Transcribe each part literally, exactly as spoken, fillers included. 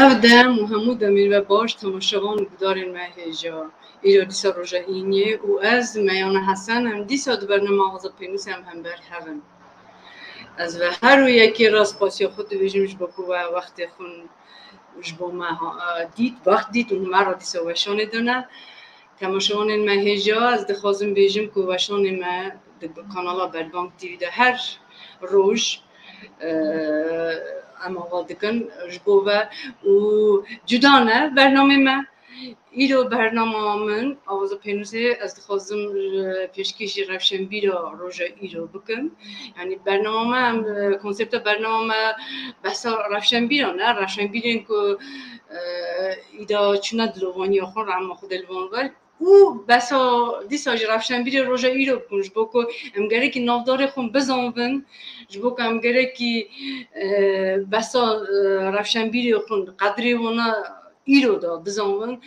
Ev dem û hemû demên ve baş temaşevan û gudarên me hêja. Îro dîsa roja Îniyê û ez, Meyana Hesen, em dîsa di bernama Awaza Pênûsê em hember hev in. Ez ve her û yekê re spasiya xwe dibêjim ji bo ku we wextê xwe ji bo me ha-, dît, wext dît û me re dîsa weşanê dane. Temaşevanên me hêja, ez dixwazim bêjim ku weşanê me di kanala Berbang T V de her roj, e, em ava dikin ji bo ve û cuda ne bernamê me. Îro bernama min, Awaza Pênûsê, ez dixwazim, e, pêşkêşî rewşenbîra roja îro bikim. Yanî bernama me, em, e, konsepta bernama me behsa rewşenbîran e, rewşenbîrên ku, e, îda çûne dilovaniya xwe, rehma Xwedê li van ve. Û behsa dîsa jî rewşenbîrê roja îro bikim, ji bo ku em gerekî navdarê xwe bizanvin, ji bo ku em gerekî, e, behsa, e, rewşenbîrê xwe, qedrê wana îro de bizanvin.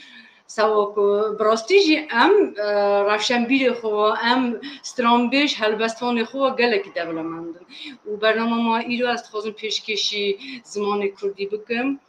Sewa ku bi rastî jî em, e, rewşenbîrê xwe, em stranbêj helbestvanê xwe gelekî dewlemend in. Û bernama me îro ez dixwazim pêşkêşî zimanê kurdî bikim.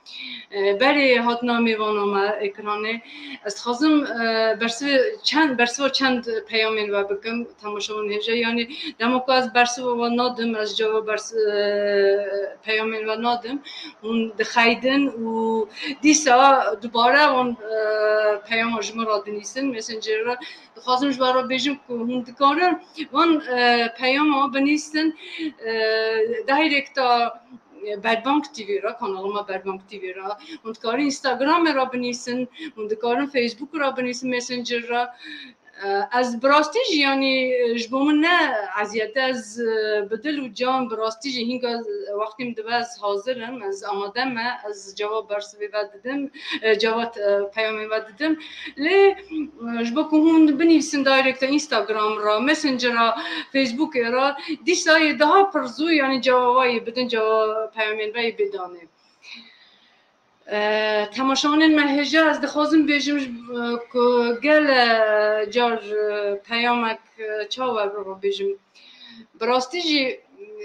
E, berê hatina mêvana me ekranê, ez dixwazim, e, bersivê çend, bersiva çend peyamên we bikim, temaşevan hêja. Yanî dema ku ez bersiva we nadim, ez cava bers-, e, peyamên we nadim, hûn dixeydin û dîsa dubare wan, e, peyama ji min re dinîsin, Messenger re. Dixwazim ji we re bêjim ku hûn dikarin wan, e, peyama binîsin, e, direct a Berbang T V re, kanala me Berbang T V re. Hûn dikarin Instagramê re binîsin, hûn dikarin Facebook re binîsin, Messenger re. E, ez bi rastî jî, yanî, ji bo min ne eziyet e, ez, e, bi dil û can bi rastî jî hînga wextê min dibe ez hazir im, ez amade me, ez cevab bersivê ve didim, e, cevab, e, peyamê ve didim. Lê, e, ji bo ku hûn binivîsin direct Instagram re, Messenger re, Facebookê re, dîsa yê daha pir zû, yanî cevaba yê bidin, cevaba peyamên ve yê bê danê. E, temaşevanên me hêja, ez dixwazim bêjim ji, e, ku gele car, e, peyamek, e, çawa bi ro bêjim. Bi rastî jî,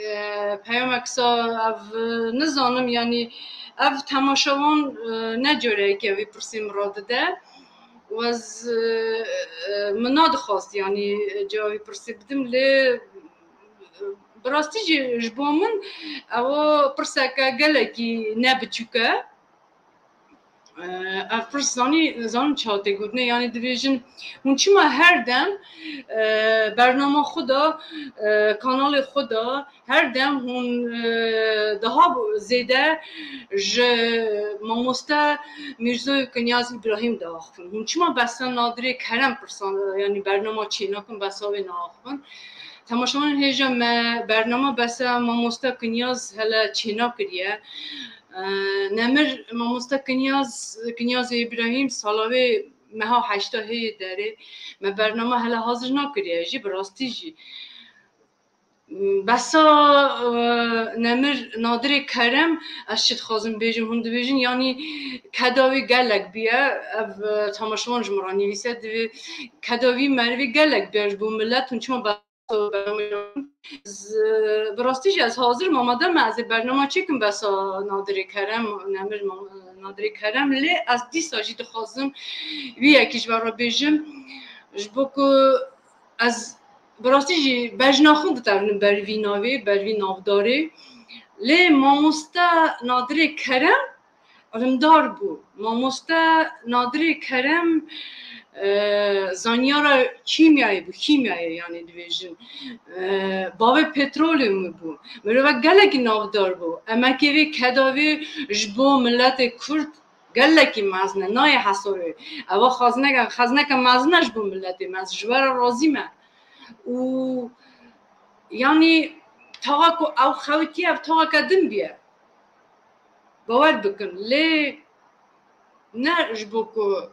e, peyamek sa ev, e, nizanim, yanî ev temaşevan, e, ne careyekê vî pirsê min re dide. Û ez, e, e, min nadixwast, yanî, e, cewabî pirsê bidim, lê, e, bi rastî jî ji bo min ew pirseke gelekî ne biçûk e. E, ev pirs zanî, zanin çawa tê gotinê, yanî dibêjin, hûn çima her dem, e, bernama xwe de, e, kanalê xwe de, her dem hûn, e, daha zêde ji mamoste Mîrzo Kinyaz Îbrahîm diaxivin? Hûn çima behsa Nadirê Kerem pirsan, yanî bernama çênakin, behsa wê naaxivin? Temaşevanên hêja me, bernama behsa mamoste Kinyaz hele çênakiriye. E, nemir mamoste Kinyaz, Kinyazê Îbrahîm sala wê meha heşta heye derê. Me bernama hele hazir nakiriye jî, bi rastî jî. Behsa, e, nemir Nadirê Kerem, ez çi dixwazim bêjim, hûn dibêjin, yanî keda wî gelek bûye, ev, e, temaşevan ji min re nivîse, divê keda wî merivê gelek bûye ji bo milet, hûn çima behsa, bi rastî jî ez hazir im, amade me, ez ê bernama çêkim behsa Nadirê Kerem, nemir Ma-, Nadirê Kerem, lê ez dîsa jî dixwazim wî yekî ji we re bêjim, ji bo ku ez bi rastî jî bejna xwe diterînim ber vî navê, ber vî navdarê. Lê mamoste Nadirê Kerem ilimdar bû. Mamoste Nadirê Kerem, e, zanyara kîmyayê bû, kîmyayê, yanî dibêjin. E, bavê petrolê min bû. Mirovek gelekî navdar bû. Emekê vê, keda vê ji bo miletê Kurd gelekî mezin e, nayê hesabê. Ewa xezineke, xezineke mezin e ji bo miletê me. Ez ji we re razî me. Û yanî taxa ku ew xewitiye, ev taxeke din bûye. Bawer bikin. Lê ne ji bo ku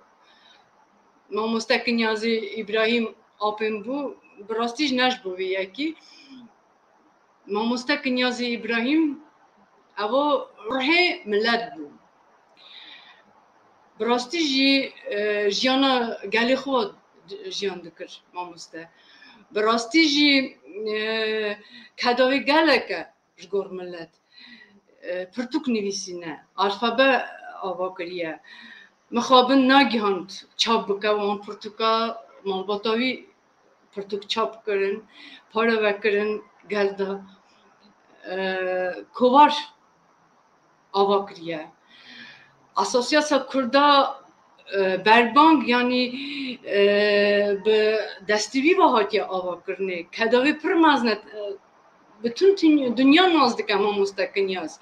mamoste Kinyazî Îbrahîm apên bû, bi rastî jî ne ji bo vê yekî. Mamoste Kinyazî Îbrahîm evo ruhê milet bû. Bi rastî jî, e, jiyana gelê xwe jiyan dikir mamoste. Bi rastî jî, e, kedavê gelek e ji gor milet. E, pirtûk nivîsîne, alfabe, ava kiriye. Mixabin nagihand çap bike, wan pirtûka malbata wî pirtûk çap kirin, pare vekirin gel de. E, Kovar ava kiriye. Asosyasya Kurda, e, berbang, yanî, e, bi destî wî ve hatiye ava kirinê. Keda wê pir mezin e, e, bütün tün-, dinya nas dike Mamoste Kinyaz.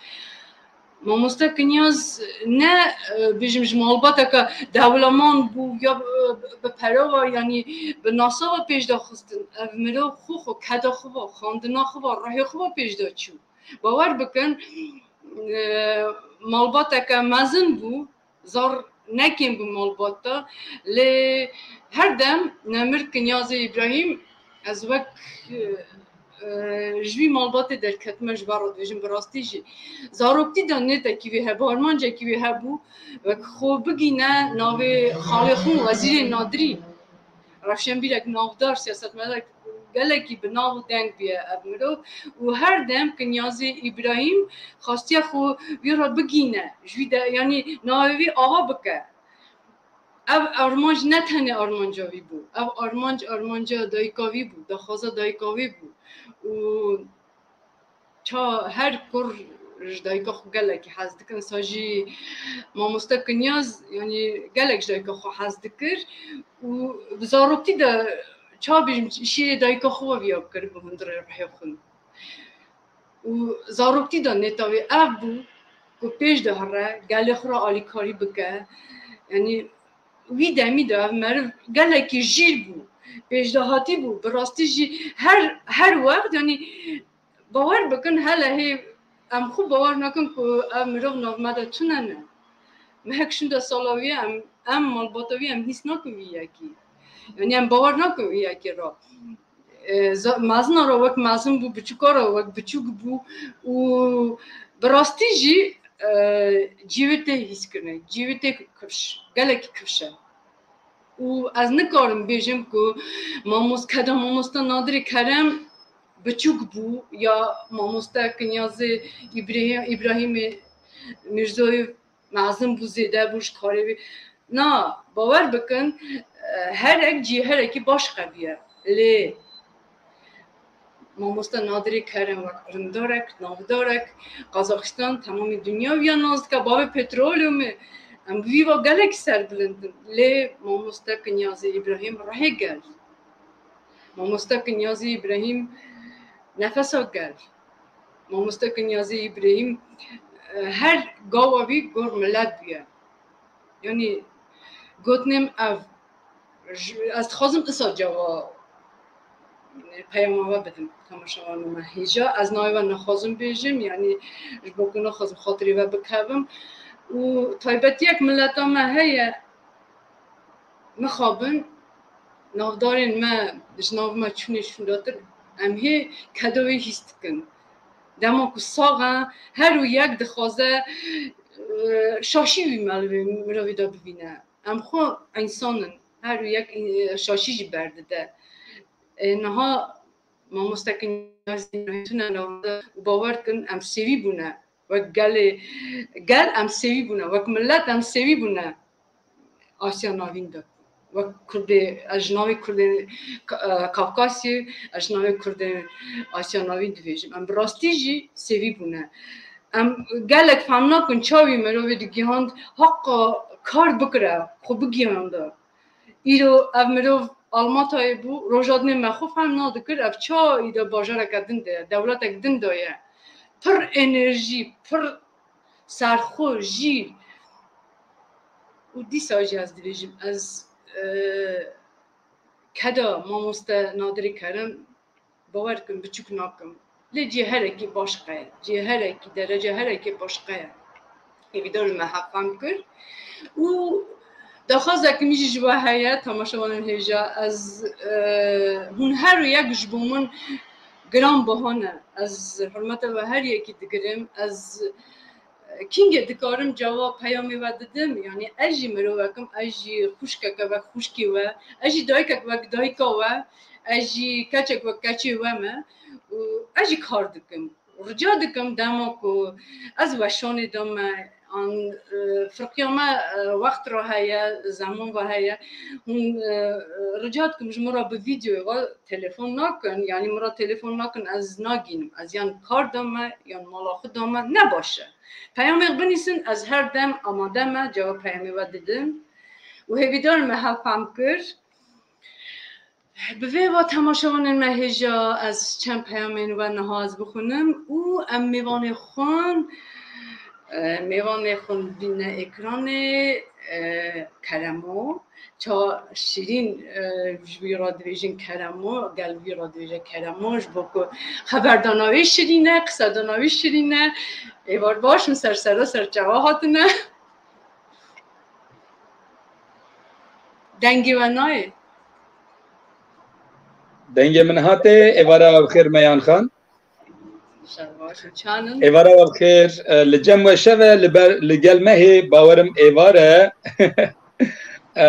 Mamoste Kinyaz ne, e, bêjim ji malbateke dewleman bû ya, e, bi pere ve, yanî bi nasa ve pêş de xistin. Ev mirov xwe, xwe keda xwe ve, xandina xwe ve, ruhê xwe ve pêş de çû. Bawer bikin, e, malbateke mezin bû, zar nekêm bi malbat de, lê her dem Nemir Kinyazê Îbrahîm, ez wek, e, e, ji vî malbatê derketime, ji ber re dibêjim, bi rastî jî zaroktî de nêtekî wê hebû, armancekî wê hebû, wek xwe bigîne navê xalê xwe, Wezîrê Nadirî. Rewşenbîrek navdar, siyasetmedar gelekî bi nav û deng bûye ev mirov û her dem Kinyazê Îbrahîm xwestiye xwe wî re bigîne, ji wî de, yanî navê wî ava bike. Ev armanc ne tenê armanca wî bû. Ev armanc, armanca dayika wî bû, daxwaza dayika wî bû. Û ça her kur ji dayika xwe gelekî hez dikin, sa jî Mamoste Kinyaz, yanî gelek ji dayika xwe hez dikir û bi zaroktî de, ça bêjim, şîrê dayika xwe viya kir bi hundirê ruhê xwe. Û zaroktî de nêta wê ev bû ku pêş de here, gelê xwe re alîkarî bike. Yanî wî demî de ev meriv gelekî jîr bû, pêşdahatî bû. Bi rastî jî her, her wext, yanî bawer bikin, hele hê em xwe bawer nakin ku ev mirov nav me de tune ne. Mehek şûnde sala wî em, em malbata wî em hîs nakin wî yekî. Yanî em bawer nakin wî yekî re. E, za-, mezina re wek mezin bû, biçûka re wek biçûk bû û bi rastî jî, e, cî wê tê hîskirinê, cî wê tê kifş, gelekî kifş e. Û ez nikarim bêjim ku mamos-, keda mamoste Nadirê Kerem biçûk bû ya mamoste Kinyazê Îbrahî-, Îbrahîmê Mîrzoyê mezin bû, zêde bû ji karê wî. Na, bawer bikin, e, herek cîherekî baş qeviye. Lê mamoste Nadirê Kerem wek qirmdarek, navdarek, Qazaxistan, temamê dinya viya nas dike, bavê petrolê me. Em bi vî va gelekî serbilind in. Lê mamoste Kinyazê Îbrahîm rehê gel. Mamoste Kinyazê Îbrahîm nefesa gel. Mamoste Kinyazê Îbrahîm, e, her gawa wî gor milet bûye. Yanî gotinê min ev, ji, ez dixwazim isa ceva, e, peyama we bidim temaşevanê me. Hêja ez navê we nexwazim bêjim, yanî ji bo ku nexwazim xatirê we bikevim. Û taybetiyek mileta me heye, mixabin, navdarên me ji nav me çûnê şûndatir, em hê keda wê hîs dikin. Dema ku sax e, her û yek dixwaze, e, şaşî wî melivê mirovî de bibîne. Em xwe însan in, her û yek, e, şaşî jî berdide. E, niha mamoste Kinyazî tune navde û bawer dikin em sêwî bûne. Wek gelê, gel em sêwî bûne. Wek milet em sêwî bûne Asya Navîn de. Wek Kurdê, ez ji navê Kurdê Ka-, e, Kafkasyê, ez ji navê Kurdê Asya Navîn dibêjim. Em bi rastî jî sêwî bûne. Em gelek fehm nakin çawî mirovê digihand, heqa kar bikire, xwe bigihanda. Îro ev mirov Almatayê bû, rojadinê me xwe fehm nadikir, ev ça îda bajareke din de ye, dewletek din de ye. Pir enerjî, pir serxwe, jîr. Û dîsa jî ez dibêjim, ez, e, keda mamoste Nadirê Kerem bawer dikim, biçûk nakim. Lê cîherekî başqe ye. Cîherekî, dereceherekî başqe ye. Hêvîdar me hevfem kir. Û daxwazek min jî ji we heye, temaşevanên hêja. Ez, e, hûn her û yek ji bo min giran baha ne. Ez hurmeta we her yekî digirim. Ez Kîngê dikarim cewab peyamê we didim, yanî ez jî mirovek im, ez jî xwişkeke wek xwişkê we, ez jî dayikek wek dayika we, ez jî keçek wek keçê we me û ez jî kar dikim. Rica dikim dema ku ez weşanê de me, an, e, firqiya me, e, wext re heye, zeman ve heye. Hûn, e, rica dikim ji min re bi vîdeoyê ve telefon nakin. Yanî min re telefon nakin, ez nagînim. Ez yan kar de me, yan mala xwe de me, ne baş e. Peyamê binîsin, ez her dem amade me, cewab peyamê we didim. Û hêvîdar me hev fehm kir. Bi vê ve temaşevanên me hêja ez çend peyamên we niha ez bixwînim û em mêvanê xwe, e, mêvanê xwe bîne ekranê, e, Keremo. Ça şîrîn, e, ji wî re dibêjin Keremo, gel wî re dibêje Keremo, ji bo ku xeberdana wî şirîn e, qisedana wî şirîn e. Êvar baş, min ser sera ser çawa hatine. Dengê we nayê. Dengê min hate, êvara we bi xêr Meyan Xan. Şer baş, çanin. Êvara we bi xêr, e, li cem we şev e, li ber, li gel mehê, bawerim êvar e. E,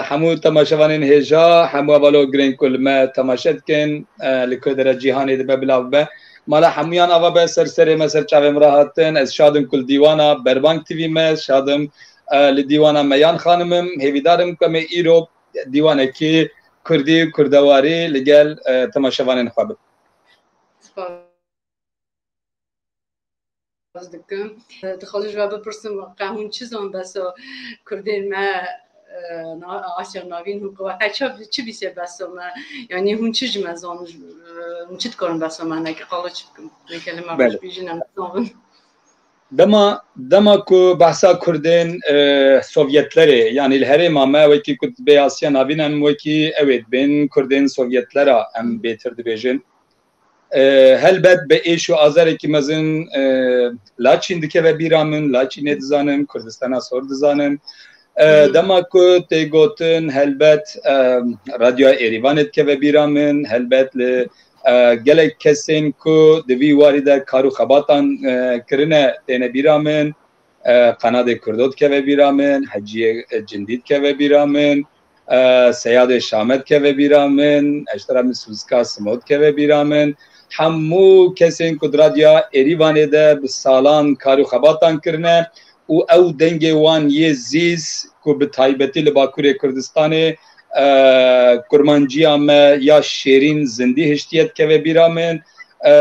hemû temaşevanên hêja, hemû hevalok girên ku li me temaşe dikin, e, li ku dere cîhanê dibe bila bibe. Mala hemûyan ava be, ser serê me, ser çavê min re hatin. Ez şad im ku li dîwana Berbang T V me, şad im, e, li dîwana Meyan Xanim im. Hêvîdar im ku em ê îro dîwanekî kurdî û kurdewarî li gel, e, temaşevanên xwe bin. Spas dikim. Dixwazim ji we bipirsim, qe hûn çi zan besa kurdên me, e, na-, Asya Navîn hûn qe qe çi, çi bîse besa me? Yanî hûn çi ji me zan, e, hûn çi dikarin besa me? Nekî qala çi bikim? Vê kelime Belê. Rojbîjî em bizanbin. Dema, dema ku behsa kurdên, e, Sovyetlerê, yanî li herêma me wekî ku dibê Asya Navîn em wekî ew ê dibên kurdên Sovyetlera em bêtir dibêjin. E, helbet bi êş û azarekî mezin, e, Laçîn dikeve bîra min, Laçînê dizanim, Kurdistana Sor dizanim. E, Hmm. Dema ku tê gotin, helbet, e, Radyoya Êrîvanê dikeve bîra min, helbet li, e, gelek kesên ku di vî warî de kar û xebatan, e, kirine têne bîra min. E, Qenadê Kurdo dikeve bîra min, Heciyê, e, Cindî dikeve bîra min, e, Seyadê Şame dikeve bîra min, eştera min Sûzika Simo dikeve bîra min. Hemû kesên ku di Radyoya Êrîvanê de bi salan kar û xebatan kirine û ew dengê wan yê zîz ku bi taybetî li Bakurê Kurdistanê, e, kurmanciya me ya şêrîn zindî hiştiye dikeve bîra min. E,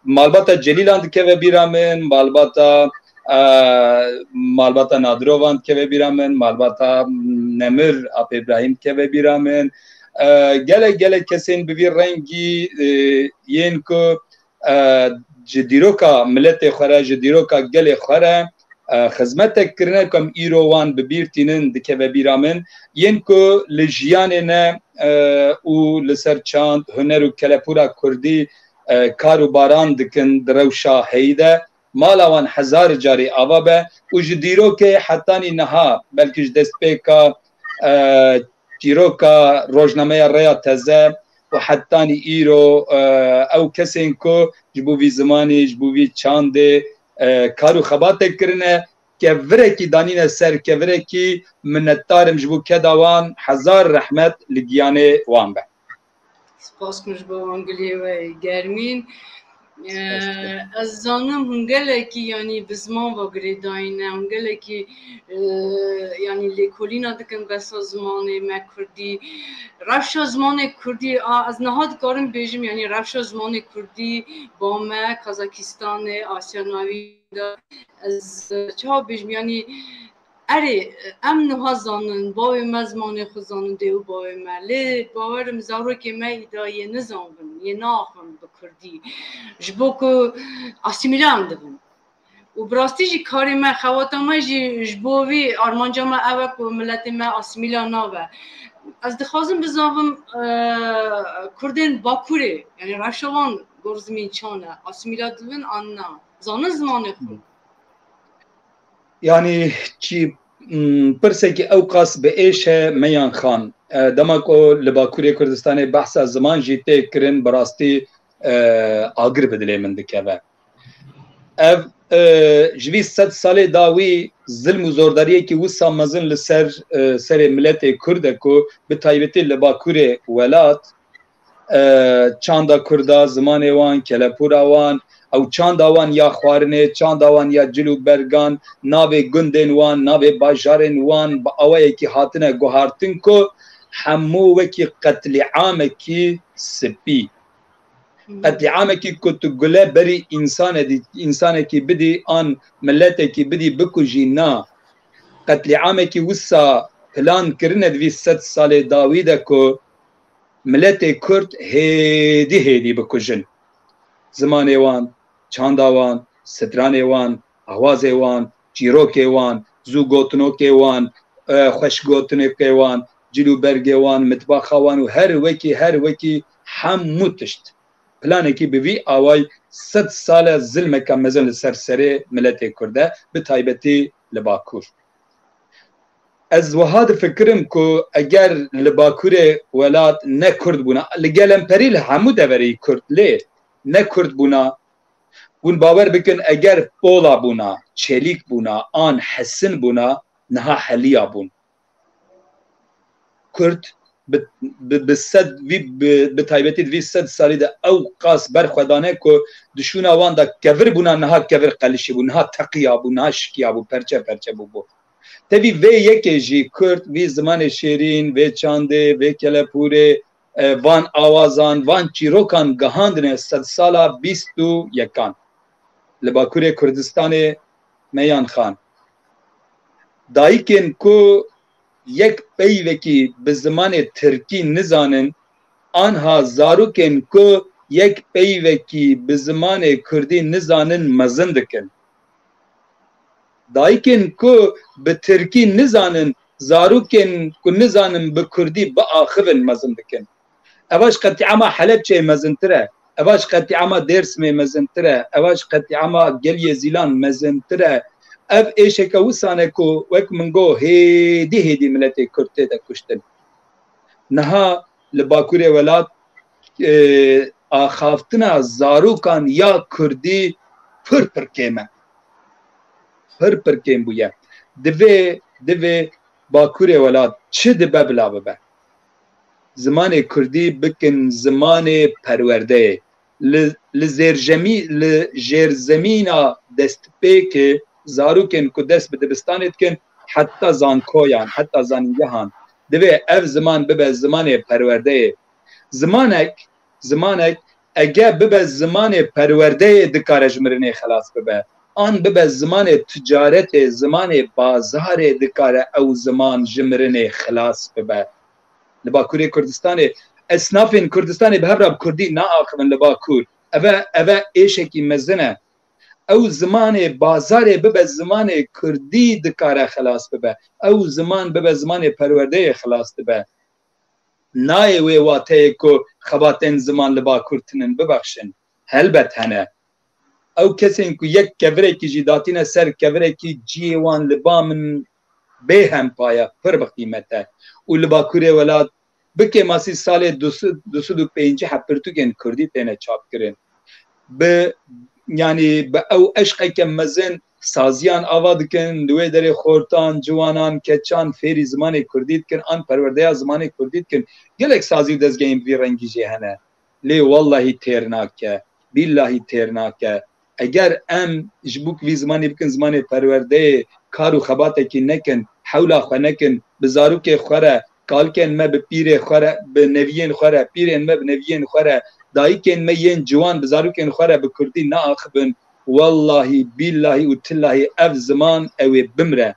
malbata Celîlan dikeve bîra min, malbata, e, malbata Nadirovan dikeve bîra min, malbata Nemir Apê Îbrahîm dikeve bîra min. E, gelek, gelek kesên bi vî rengî, e, yên ku, e, ji dîroka miletê xwe re, ji dîroka gelê xwe re, e, xizmetek kirine ku em îro wan bi bîr tînin dikeve bîra min. Yên ku li jiyanê ne, e, û li ser çand, huner û kelepûra kurdî, e, kar û baran dikin di rewşa heyî de. Mala wan hezar carî ava be û ji dîrokê hetanî niha, belkî ji destpêka, e, çîroka rojnameya Rêya Teze û hetanî îro, e, ew kesên ku ji bo vî zimanî, ji bo vî çandê, e, kar û xebatek kirine, kevirekî danîne ser kevirekî, minnetdar im ji bo keda wan, hezar rehmet li giyanê wan be. Spas ku ji bo wan guliyê we germîn. Spas. Eh, ez zanim hûn gelekî, yanî bi ziman ve girêdayî ne, hûn gelekî, eh, yanî lêkolîna dikin besa zimanê me kurdî. Rewşa zimanê kurdî, a, ez niha dikarim bêjim, yanî rewşa zimanê kurdî ba me, Kazakistanê, Asya Navîn de, ez çawa bêjim, yanî erê, em niha zanin, bavê me zimanê xwe zanin, dê û bavê me. Lê bawerim zarokê me îda yê nizanbin, yê naaxivin bi kurdî. Ji bo ku asîmîle em dibin. Û bi rastî jî karê me, xewata me jî ji bo vî armanca me ew e ku miletê me asîmîle nabe. Ez dixwazim bizanvim, e, kurdên Bakurê, yanî rewşa wan gorzimîn çan e, asîmîle dibin an na? Zanin zimanê xwe? Yanî çi, m, pirsekî ew qas bi êş e Meyan Xan. E, dema ku li Bakurê Kurdistanê behsa ziman jî tê kirin, bi rastî, e, agir bi dilê min dikeve. Ev, e, ji vî sed salê dawî zilm û zordariyekî wisa mezin li ser, e, serê miletê Kurd e ku bi taybetî li Bakurê welat, e, çanda Kurda, zimanê wan, kelepûra wan, ew çanda wan ya xwarinê, çanda wan ya cil û bergan, navê gundên wan, navê bajarên wan, bi awayekî hatine guhartin ku hemû wekî qetlîamekî spî. Qetlîamekî ku tu gule berî însane dî-, însanekî bidî an miletekî bidî bikujî, na. Qetlîamekî wisa plan kirine di vî sed salê dawî de ku miletê Kurd hêdî hêdî bikujin. Zimanê wan, çanda wan, stranê wan, awazê wan, çîrokê wan, zû gotinokê wan, e, xweş gotinokê wan, cil û bergê wan, mitbaxa wan û her wekî, her wekî hemû tişt. Planekî bi vî awayî sed sal e zilmeke mezin li ser serê miletê Kurd e, bi taybetî li Bakur. Ez wiha difikirim ku eger li Bakurê welat ne Kurd bûna, li gelemperî li hemû deverê Kurd lê ne Kurd bûna, hûn bawer bikin eger Pola bûna, Çelîk bûna, an Hesin bûna, niha heliya bûn. Kurd bi, bi, bi sed, vî, bi, bi taybetî di vî sed salî de ew qas berxwe dane ku di şûna wan de kevir bûna, niha kevir qelişî bû, niha teqiya bû, niha şikiya bû, perçe perçe bû bû. Tevî vê yekê jî Kurd vî zimanê şêrîn, vê çandê, vê kelepûrê, e, van awazan, van çîrokan gihandine sedsala bîst û yekan. Li Bakurê Kurdistanê Meyan Xan. Dayikên ku yek peyvekî bi zimanê tirkî nizanin, anha zarokên ku yek peyvekî bi zimanê kurdî nizanin mezin dikin. Dayikên ku bi tirkî nizanin, zarokên ku nizanin bi kurdî biaxivin mezin dikin. Eva ji qetlîama Helebçeyê mezintir e. Eva ji qetlîama Dêrsimê mezintir e. Eva ji qetlîama Geliyê Zîlan mezintir e. Ev êşeke wisan e ku wek min got hêdî hêdî miletê Kurd tê de kuştin. Niha li Bakurê welat, e, axaftina zarokan ya Kurdî pir pir kêm e. Pir pir kêm bûye. Divê, divê Bakurê welat çi dibe bila bibe. Zimanê Kurdî bikin zimanê perwerdeyê. Li, li zêrjemî-, li jêrzemîna destpêkê zarokên ku dest bi dibistanê dikin, heta zankoyan, heta zanîngehan, divê ev ziman bibe zimanê perwerdeyê. Zimanek, zimanek ege bibe zimanê perwerdeyê dikare ji mirinê xelas bibe. An bibe zimanê ticaretê, zimanê bazarê dikare ew ziman ji mirinê xilas bibe. Li Bakurê Kurdistanê esnafên Kurdistanê bi hev re bi kurdî naaxivin li Bakur. Eve, eve êşekî mezin e. Ew zimanê bazarê bibe zimanê kurdî dikare xelas bibe. Ew ziman bibe zimanê perwerdeyê xelas dibe. Nayê wê wateyê ku xebatên ziman li Bakur tinin bibexşin. Helbet hene. Ew kesên ku yek kevirekî jî datîne ser kevirekî cihê wan li ba min bê hempa ye, pir bi qîmet e. Û li Bakurê welat bi kêmasî salê du sed, du sed û pêncî heb pirtûkên kurdî têne çapkirin. Bi, yanî bi ew eşqeke mezin saziyan ava dikin, li wê derê xortan, ciwanan, keçan fêrî zimanê kurdî dikin, an perwerdeya zimanê kurdî dikin. Gelek sazî û dezgehên bi vî rengî jê hene. Lê wellahî têr nake, bîllahî têr nake. Eger em ji bo ku vî zimanî bikin zimanê perwerdeyê, kar û xebatekî nekin, hewla xwe nekin, bi zarokê xwe re, kalikên me bi pîrê xwe re, bi neviyên xwe re, pîrên me bi neviyên xwe re, dayikên me yên ciwan bi zarokên xwe re bi kurdî neaxivin, wellahî, bîllahî û tillahî ev ziman ew ê bimre.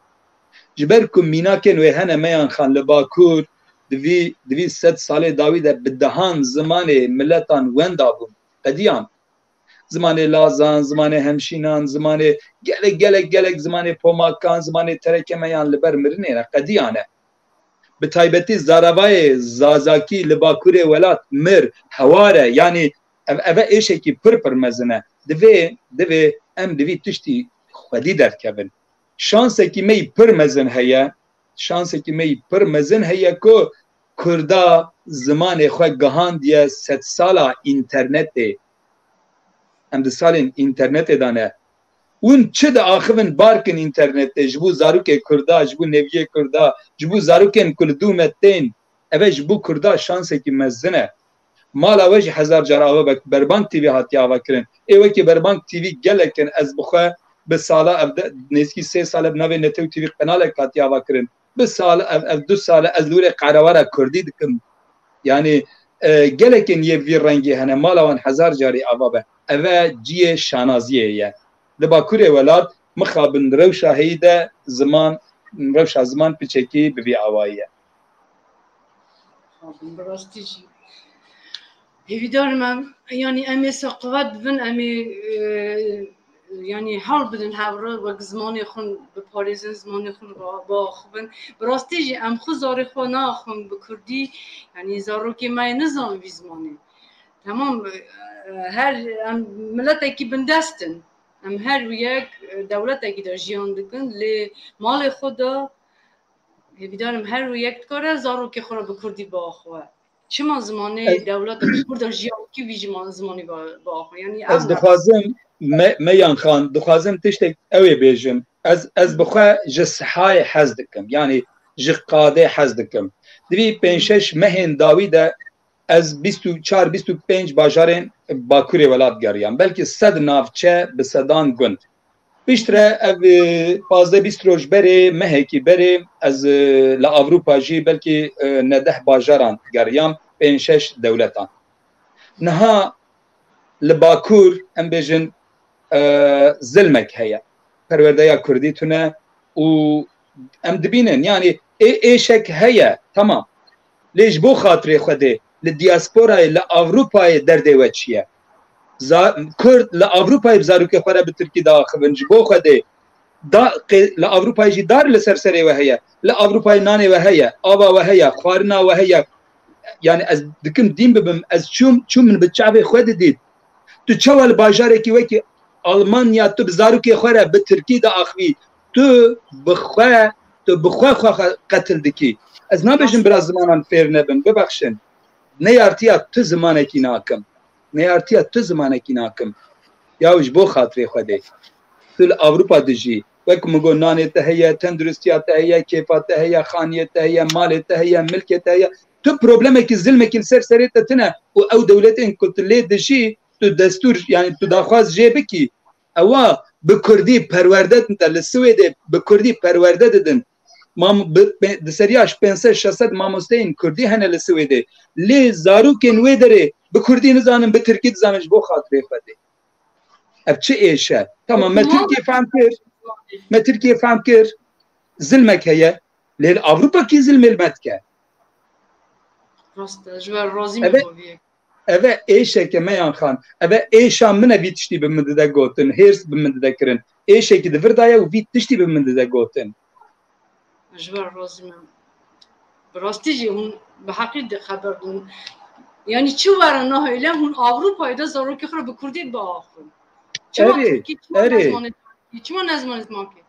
Ji ber ku mînakên wê hene Meyan Xan, li Bakur di vî, di vî sed salê dawî de bi dehan zimanê miletan wenda bûn, qediyan. Zimanê Lazan, zimanê Hemşînan, zimanê gelek, gelek, gelek zimanê Pomakan, zimanê Terekemeyan li ber mirinê ne, qediyane. Bi taybetî zaravayê Zazakî li Bakurê welat mir, hewar e, yanî ev, eve êşekî pir pir mezin e. Divê, divê em di vî tiştî xwedî derkevin. Şansekî me yî pir mezin heye, şansekî me yî pir mezin heye ku Kurda zimanê xwe gihandiye sedsala înternetê. Em di salên înternetê de ne. Hûn çi diaxivin bar kin înternetê ji bo zarokê Kurda, ji bo neviyê Kurda, ji bo zarokên ku li dû me tên. Eve ji bo Kurda şansekî mezin e. Mala we jî hezar car ava be, Berbang T V hatiye ava kirin. Ê wekî Berbang T V gelek in, ez bi xwe bi sala ev de, nêzîkî sê sal e bi navê Netew T V qenalek hatiye ava kirin. Bi sal ev, ev du sal e ez li wê rê qehrewara kurdî dikim. Yanî, e, gelekên yê vî rengê hene, mala wan hezar carî ava be. Eve ciyê şanaziyê ye. Li Bakurê welat mixabin rewşa heyî de ziman, rewşa ziman piçekî bi vî awayî ye. Mixabin, bi rastî jî. Hêvîdar me, yanî em ê seqewet bibin, em ê, e, yanî hewl bidin hev re wek zimanê xwe biparêzin, zimanê xwe bi, biaxivin. Bi rastî jî em xwe zarê xwe naaxivin bi kurdî, yanî zarokê me yê nizanin vî zimanê. Temam, e, her, em miletekî bindest in. Em her wî yek, e, dewletekî de jiyan dikin, lê malê xwe de hêvîdar im her wî yek dikare zarokê xwe re bi kurdî biaxive. Çima zimanê Ez- dewleta kurd de jiyan kî vî ziman-, zimanî bi-, biaxive? Yanî ev Ez dixwazim, me, Meyan Xan, dixwazim tiştek ew ê bêjim. Ez, ez bi xwe ji sihayê hez dikim. Yanî ji qadê hez dikim. Di vî pênc şeş mehên dawî de ez bîst û çar bîst û pênc bajarên Bakurê welat geriyam. Belkî sed navçe bi sedan gund. Piştre ev, e, pazdeh bîst roj berê, mehekî berê, ez, e, li Ewropa jî belkî, e, ne deh bajaran geriyam, pênc şeş dewletan. Niha li Bakur, em bêjin, e, zilmek heye. Perwerdeya kurdî tune û em dibînin, yanî ê, êşek heye, temam. Lê ji bo xatirê Xwedê, li diasporayê, li Ewropayê derdê we çi ye? Za-, Kurd li Ewropayê bi zarokê xwe re bi tirkî diaxivin, ji bo Xwedê. Da, qê-, li Ewropayê jî dar li ser serê we heye. Li Ewropayê nanê we heye, ava we heye, xwarina we heye. Yani ez dikim dîn bibim, ez çûm, çûm min bi çavê xwe didît. Tu çawa li bajarekî wekî Almanya tu bi zarokê xwe re bi tirkî diaxivî? Tu bi xwe, tu bi xwe xwe xe-, qetil dikî. Ez nabêjim bira zimanan fêr nebin, bibexşin. Neyartiya tu zimanekî nakim. Neyartiya tu zimanekî nakim. Ya ji bo xatirê Xwedê. Tu li Ewropa dijî. Wek min got, nanê te heye, tenduristiya te heye, kêfa te heye, xaniyê te heye, malê te heye, milkê te heye. Tu problemekî, zilmekî li ser serê te tine û ew dewletên ku tu lê dijî, tu destûr, yani tu daxwaz jê bikî. Ewa bi kurdî perwerde didin te, li Swêdê bi kurdî perwerde didin. Mam-, bi, pe-, di seriya ji pênc sed şeş sed mamosteyên kurdî hene li Swêdê. Lê zarokên wê derê bi kurdî nizanin, bi tirkî dizanin, ji bo xatirê Xwedê. Ev çi êş e? Tamam, me Tirkiye fehm kir. Me Tirkiye fehm kir. Zilmek heye. Lê li Ewropa kî zilmê li me dike? Rast e, ji ber razî me Eve- baviyek. Eve êşeke Meyan Xan. Eve êşa min e, vî tiştî bi min dide gotin. Hêrs bi min dide kirin. Êşekî di vir de ye û vî tiştî bi min dide gotin. Ji ber razî me. Bi rastî jî hûn bi heqî de xeber didin. Yanî çi were nahêle hûn Ewropayê de zarokê xwe re bi kurdî biaxivin. Çima Erê, Tirkî, çima erê. Nezmanê Tirkî, çima nezmanê zimankê?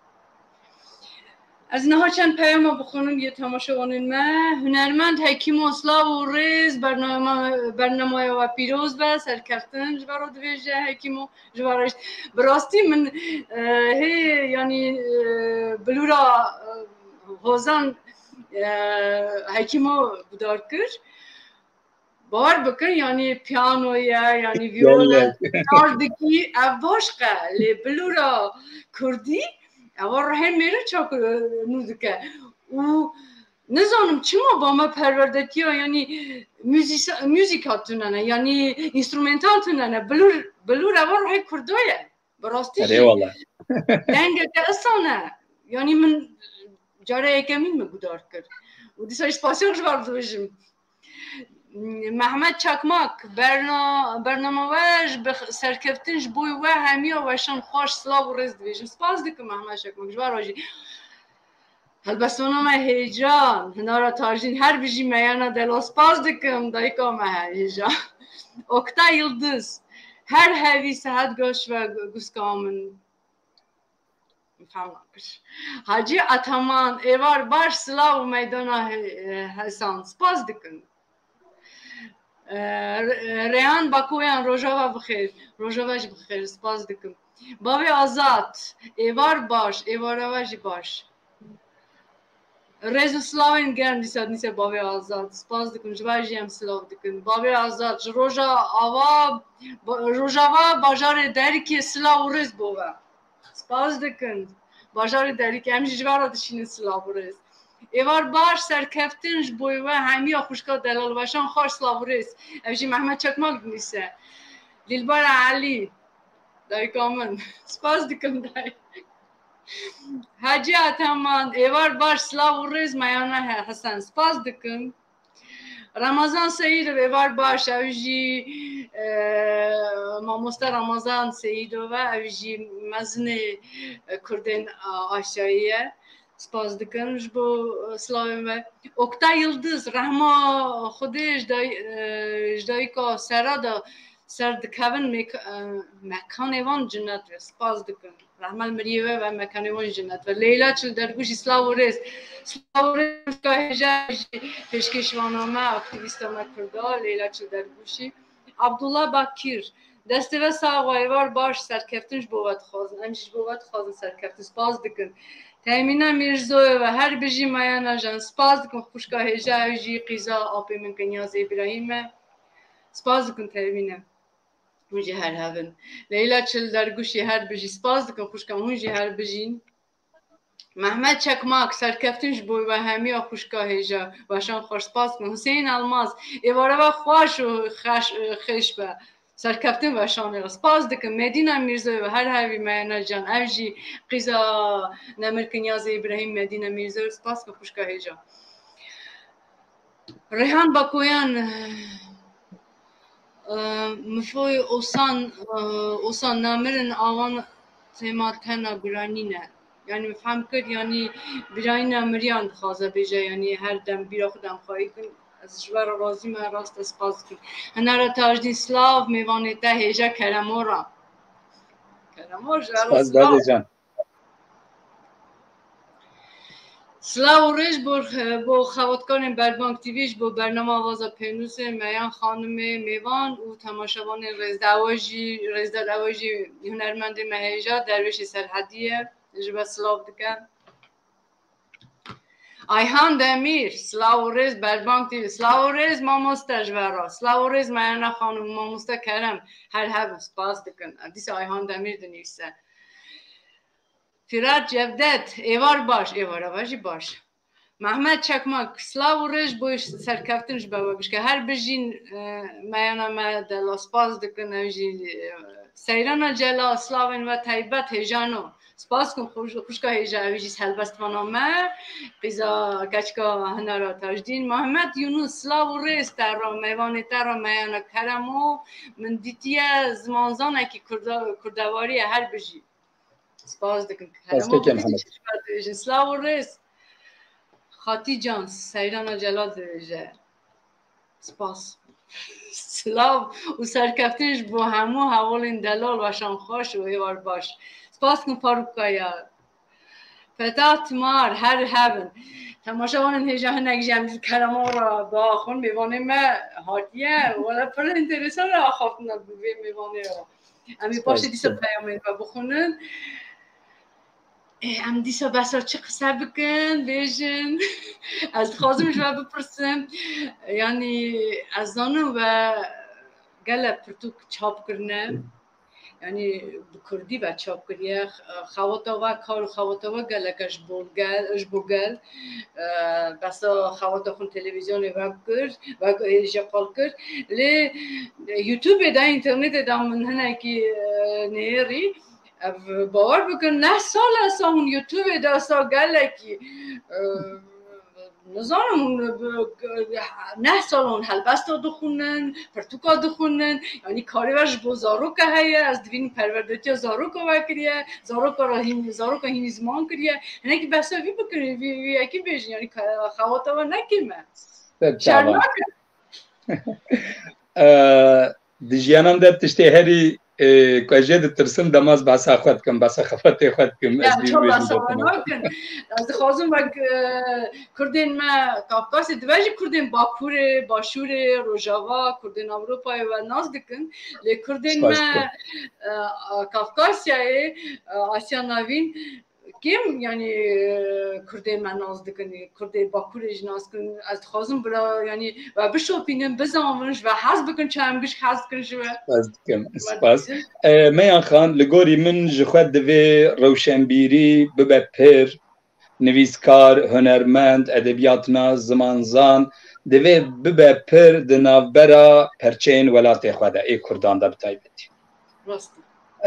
Ez niha çend peyama bixwînim yê temaşevanên me. Hunermend Hekîmo, silav û rêz, bernama, bernamaya we pîroz be, serkeftin ji ber we divêje Hekîmo. Ji ber rêj-, bi rastî min, e, hê, yanî, e, bilûra, e, Hozan, e, Hekîmo guhdar kir. Bawer bikin, yanî piyano ye, yanî vîyola ye, Gelek. Car dikî, ev baş qe, lê bilûra kurdî, ewa rihên mêrin çak, e, nû dike. Û nizanim çima ba me perwerdetiya, yanî muzîsa-, muzîka tunene, yanî înstrumental tunene, bilûr, bilûr ewa rihê kurda ye. Bi rastî Erê jî wala. Dengeke isan e. Yanî min care yekemîn min guhdar kir. Û dîsa jî spasiya ji wan dibêjim. Mehmet Çakmak, berna-, bernama we ji bi serkeftin ji bo we hemiya weşan xweş, silav û rêz dibêjim. Spas dikim Mehmet Çakmak, ji wan re jî. Helbestona me Hêcan, Hinara Tajîn, her bijî Meyana Delo, spas dikim, dayika me Hêjan. Oktay Yildiz, her hevî sehet gaş ve guska min. Fam nakir. Hacî Ataman, êvar baş, silav û meydana He-, Hesan, spas dikim. Ee, Re-, Reyhan Bakoyan, rojava bixêr. Rojava jî bixêr, spas dikim. Bavê Azad, êvar baş, êvara we jî baş. Rêz û silavên germ dîsa dîsa bavê Azad. Spas dikim, ji ber jî em silav dikin. Bavê Azad, ji Rojava, ba-, Rojava bajarê Derikê silav û rêz bo we. Spas dikin. Bajarê Derikê, em jî ji we re dişînin silav û rêz. Êvar baş, serkeftin ji bo we hemiya xwişka delal, weşan xweş, silav û rêz. Ev jî Mehmet Çakmak dinîse. Lîlbara Elî, dayika min. Spas dikim dayik. Hecî Ateman, êvar baş, silav û rêz, meyana he-, Hesen. Spas dikim. Ramazan Seîdov, êvar baş, ew jî, e, mamoste Ramazan Seîdov e, ew jî mezinê, e, Kurdên, a, Aşiyayê ye. Spas dikim ji bo, e, silavên we. Oktay Yildiz, rehma Xwedê ji day-, e, ji dayika Sera de ser dikevin mêk-, e, mekanê wan cennet be. Spas dikim. Rehma li miriyê we ve, mekanê wan jî cennet be. Leyla Çildergûşî, silav û rêz. Silav û rêz ka hêja jî pêşkêşvana me, aktîvîsta me Kurda, Leyla Çildergûşî. Abdullah Bakir, destê ve sax, êvar baş, serkeftin ji bo we dixwazin. Em jî ji bo we dixwazin serkeftin. Spas dikin. Temîna Mîrzoyeva, her bijî Mayana Jan. Spas dikim xwişka hêja, ew jî qîza apê min Kinyazê Îbrahîm e. Spas dikim Temîne. Hûn jî her hebin. Leyla Çildergûşî, her bijî. Spas dikim xwişka, hûn jî her bijîn. Mehmet Çakmak, serkeftin ji bo we hemiya xwişka hêja. Weşan xweş, spas dikim. Huseyîn Elmaz, êvara we xweş û xeş-, xêş be. Serkeftin weşanê we. Spas dikim. Medîna Mîrzoyeva, her hebî Meyana Can. Ev jî qîza Nemir Kinyazê Îbrahîm, Medîna Mîrzoyeva. Spas dikim xwişka hêja. Reyhan Bakoyan, e, mifoyê Osan, e, Osan namirin awan tema tena guranî ne. Yani min fehm kir, yani birayîna miriyan dixwaze bêje, yani her dem bîra xwe dem xwayî kin. Ez ji we re razî me, rast ez spas dikim. Hinara Tajdîn, silav, mêvanê te hêja Keremora. Keremor, ji we re Spas silav. Dadê can. Silav û rêz bo, bo xebatkarên Berbang T V, ji bo bernama Avaza Pênûsê, Meyan Xanimê, mêvan û temaşevanên rêzdar. Ew jî, rêzdar, ew jî hunermendê me hêja, Derwêşê Serhedî ye. Ji we silav dikim. Ayhan Demîr, silav û rêz Berbang T V, silav û rêz mamoste ji we re, silav û rêz Meyana Xanim, mamoste Kerem, her hebin, spas dikin. Dîsa Ayhan Demîr dinivîse. Firat Cevdet, êvar baş, êvara we jî baş. Mehmet Çakmak, silav û rêz bo serkeftin ji bo we bişke. Her bijîn, e, meyana me delal, spas dikin, ew jî, e, Seyrana Celal, silavên we taybet hêjano. Spas dikim xwişka hêja, ew jî helbestvana me. Qîza keçika Hinara Tajdîn. Mehmet Yunus, silav û rêz te re, mêvanê te re, meyana Keremo. Min dîtiye zimanzanekî kurda-, kurdevarî ye, her bijî. Spas dikim. Destpêkê Mihemed. Silav û rêz. Xatîcan, Seyrana Celal dibêje. Spas. Silav û serkeftin ji bo hemû hevalên delal, weşan xweş û êvar baş. Spas dikim Farûk Kaya. Fetah Timar, her hebin. Temaşevanên hêja hinek jî em ji Kerema re biaxivin, mêvanê me hatiye. Wele pir enteresan re axaftina bi vê mêvanê re. Em ê paşê dîsa peyamên me bixwînin. Ê, em dîsa behsa çi qise bikin, bêjin? Ez dixwazim ji we bipirsim. Yanî ez zanim we gelek pirtûk çap kirine. Yanî bi kurdî ve çap kiriye. Xewata we, kar û xewata we gelek e ji bo gel, ji bo gel. E, behsa xewata xwe televîzyonê ve kir, ve, e, jî qal kir. Lê, e, YouTube de, internetê de min hinekî, e, nihêrî. Ev, bawer bikin, neh sal e sa hûn YouTube de sa gelekî, e, nizanim, hûn, e, neh sal hûn helbesta dixwînin, pirtûka dixwînin, yanî karê we ji bo zaroka heye, ez dibînim perwerdetiya zaroka we kiriye, zaroka re hîn, zaroka hînî ziman kiriye. Hinekî behsa vî bikin, vî, vî yekî bêjin, yanî ke-, xewata we nekêm e. Şerm nakin. E, di jiyanan de tiştê herî, e, ku ez jê ditirsim, dema ez behsa xwe dikim, behsa xebatê xwe dikim, ez Ya, bîr çawa wê behsa jî xwe dikim. Nakin. Ez dixwazim wek, e, Kurdên me Kafkasê, dibe jî Kurdên Bakurê, Başûrê, Rojava, Kurdên Ewropayê we nas dikin. Lê Kurdên Spas me, dikim. E, Kafkasyayê, e, Asya Navîn, kêm, yanî, e, Kurdê me nas dikin, Kurdê Bakurê jî nas dikin. Ez dixwazim bila, yanî, we bişopînin, bizanvin, ji we hez bikin, çi em gişk hez dikin ji we. Spas dikim, spas. E, Meyan Xan, li gorî min ji xwe divê rewşenbîrî bibe pir, nivîskar, hunermend, edebiyatnas, zimanzan, divê bibe pir di navbera perçeyên welatê xwe de, ê Kurdan de bi taybetî. Rast e.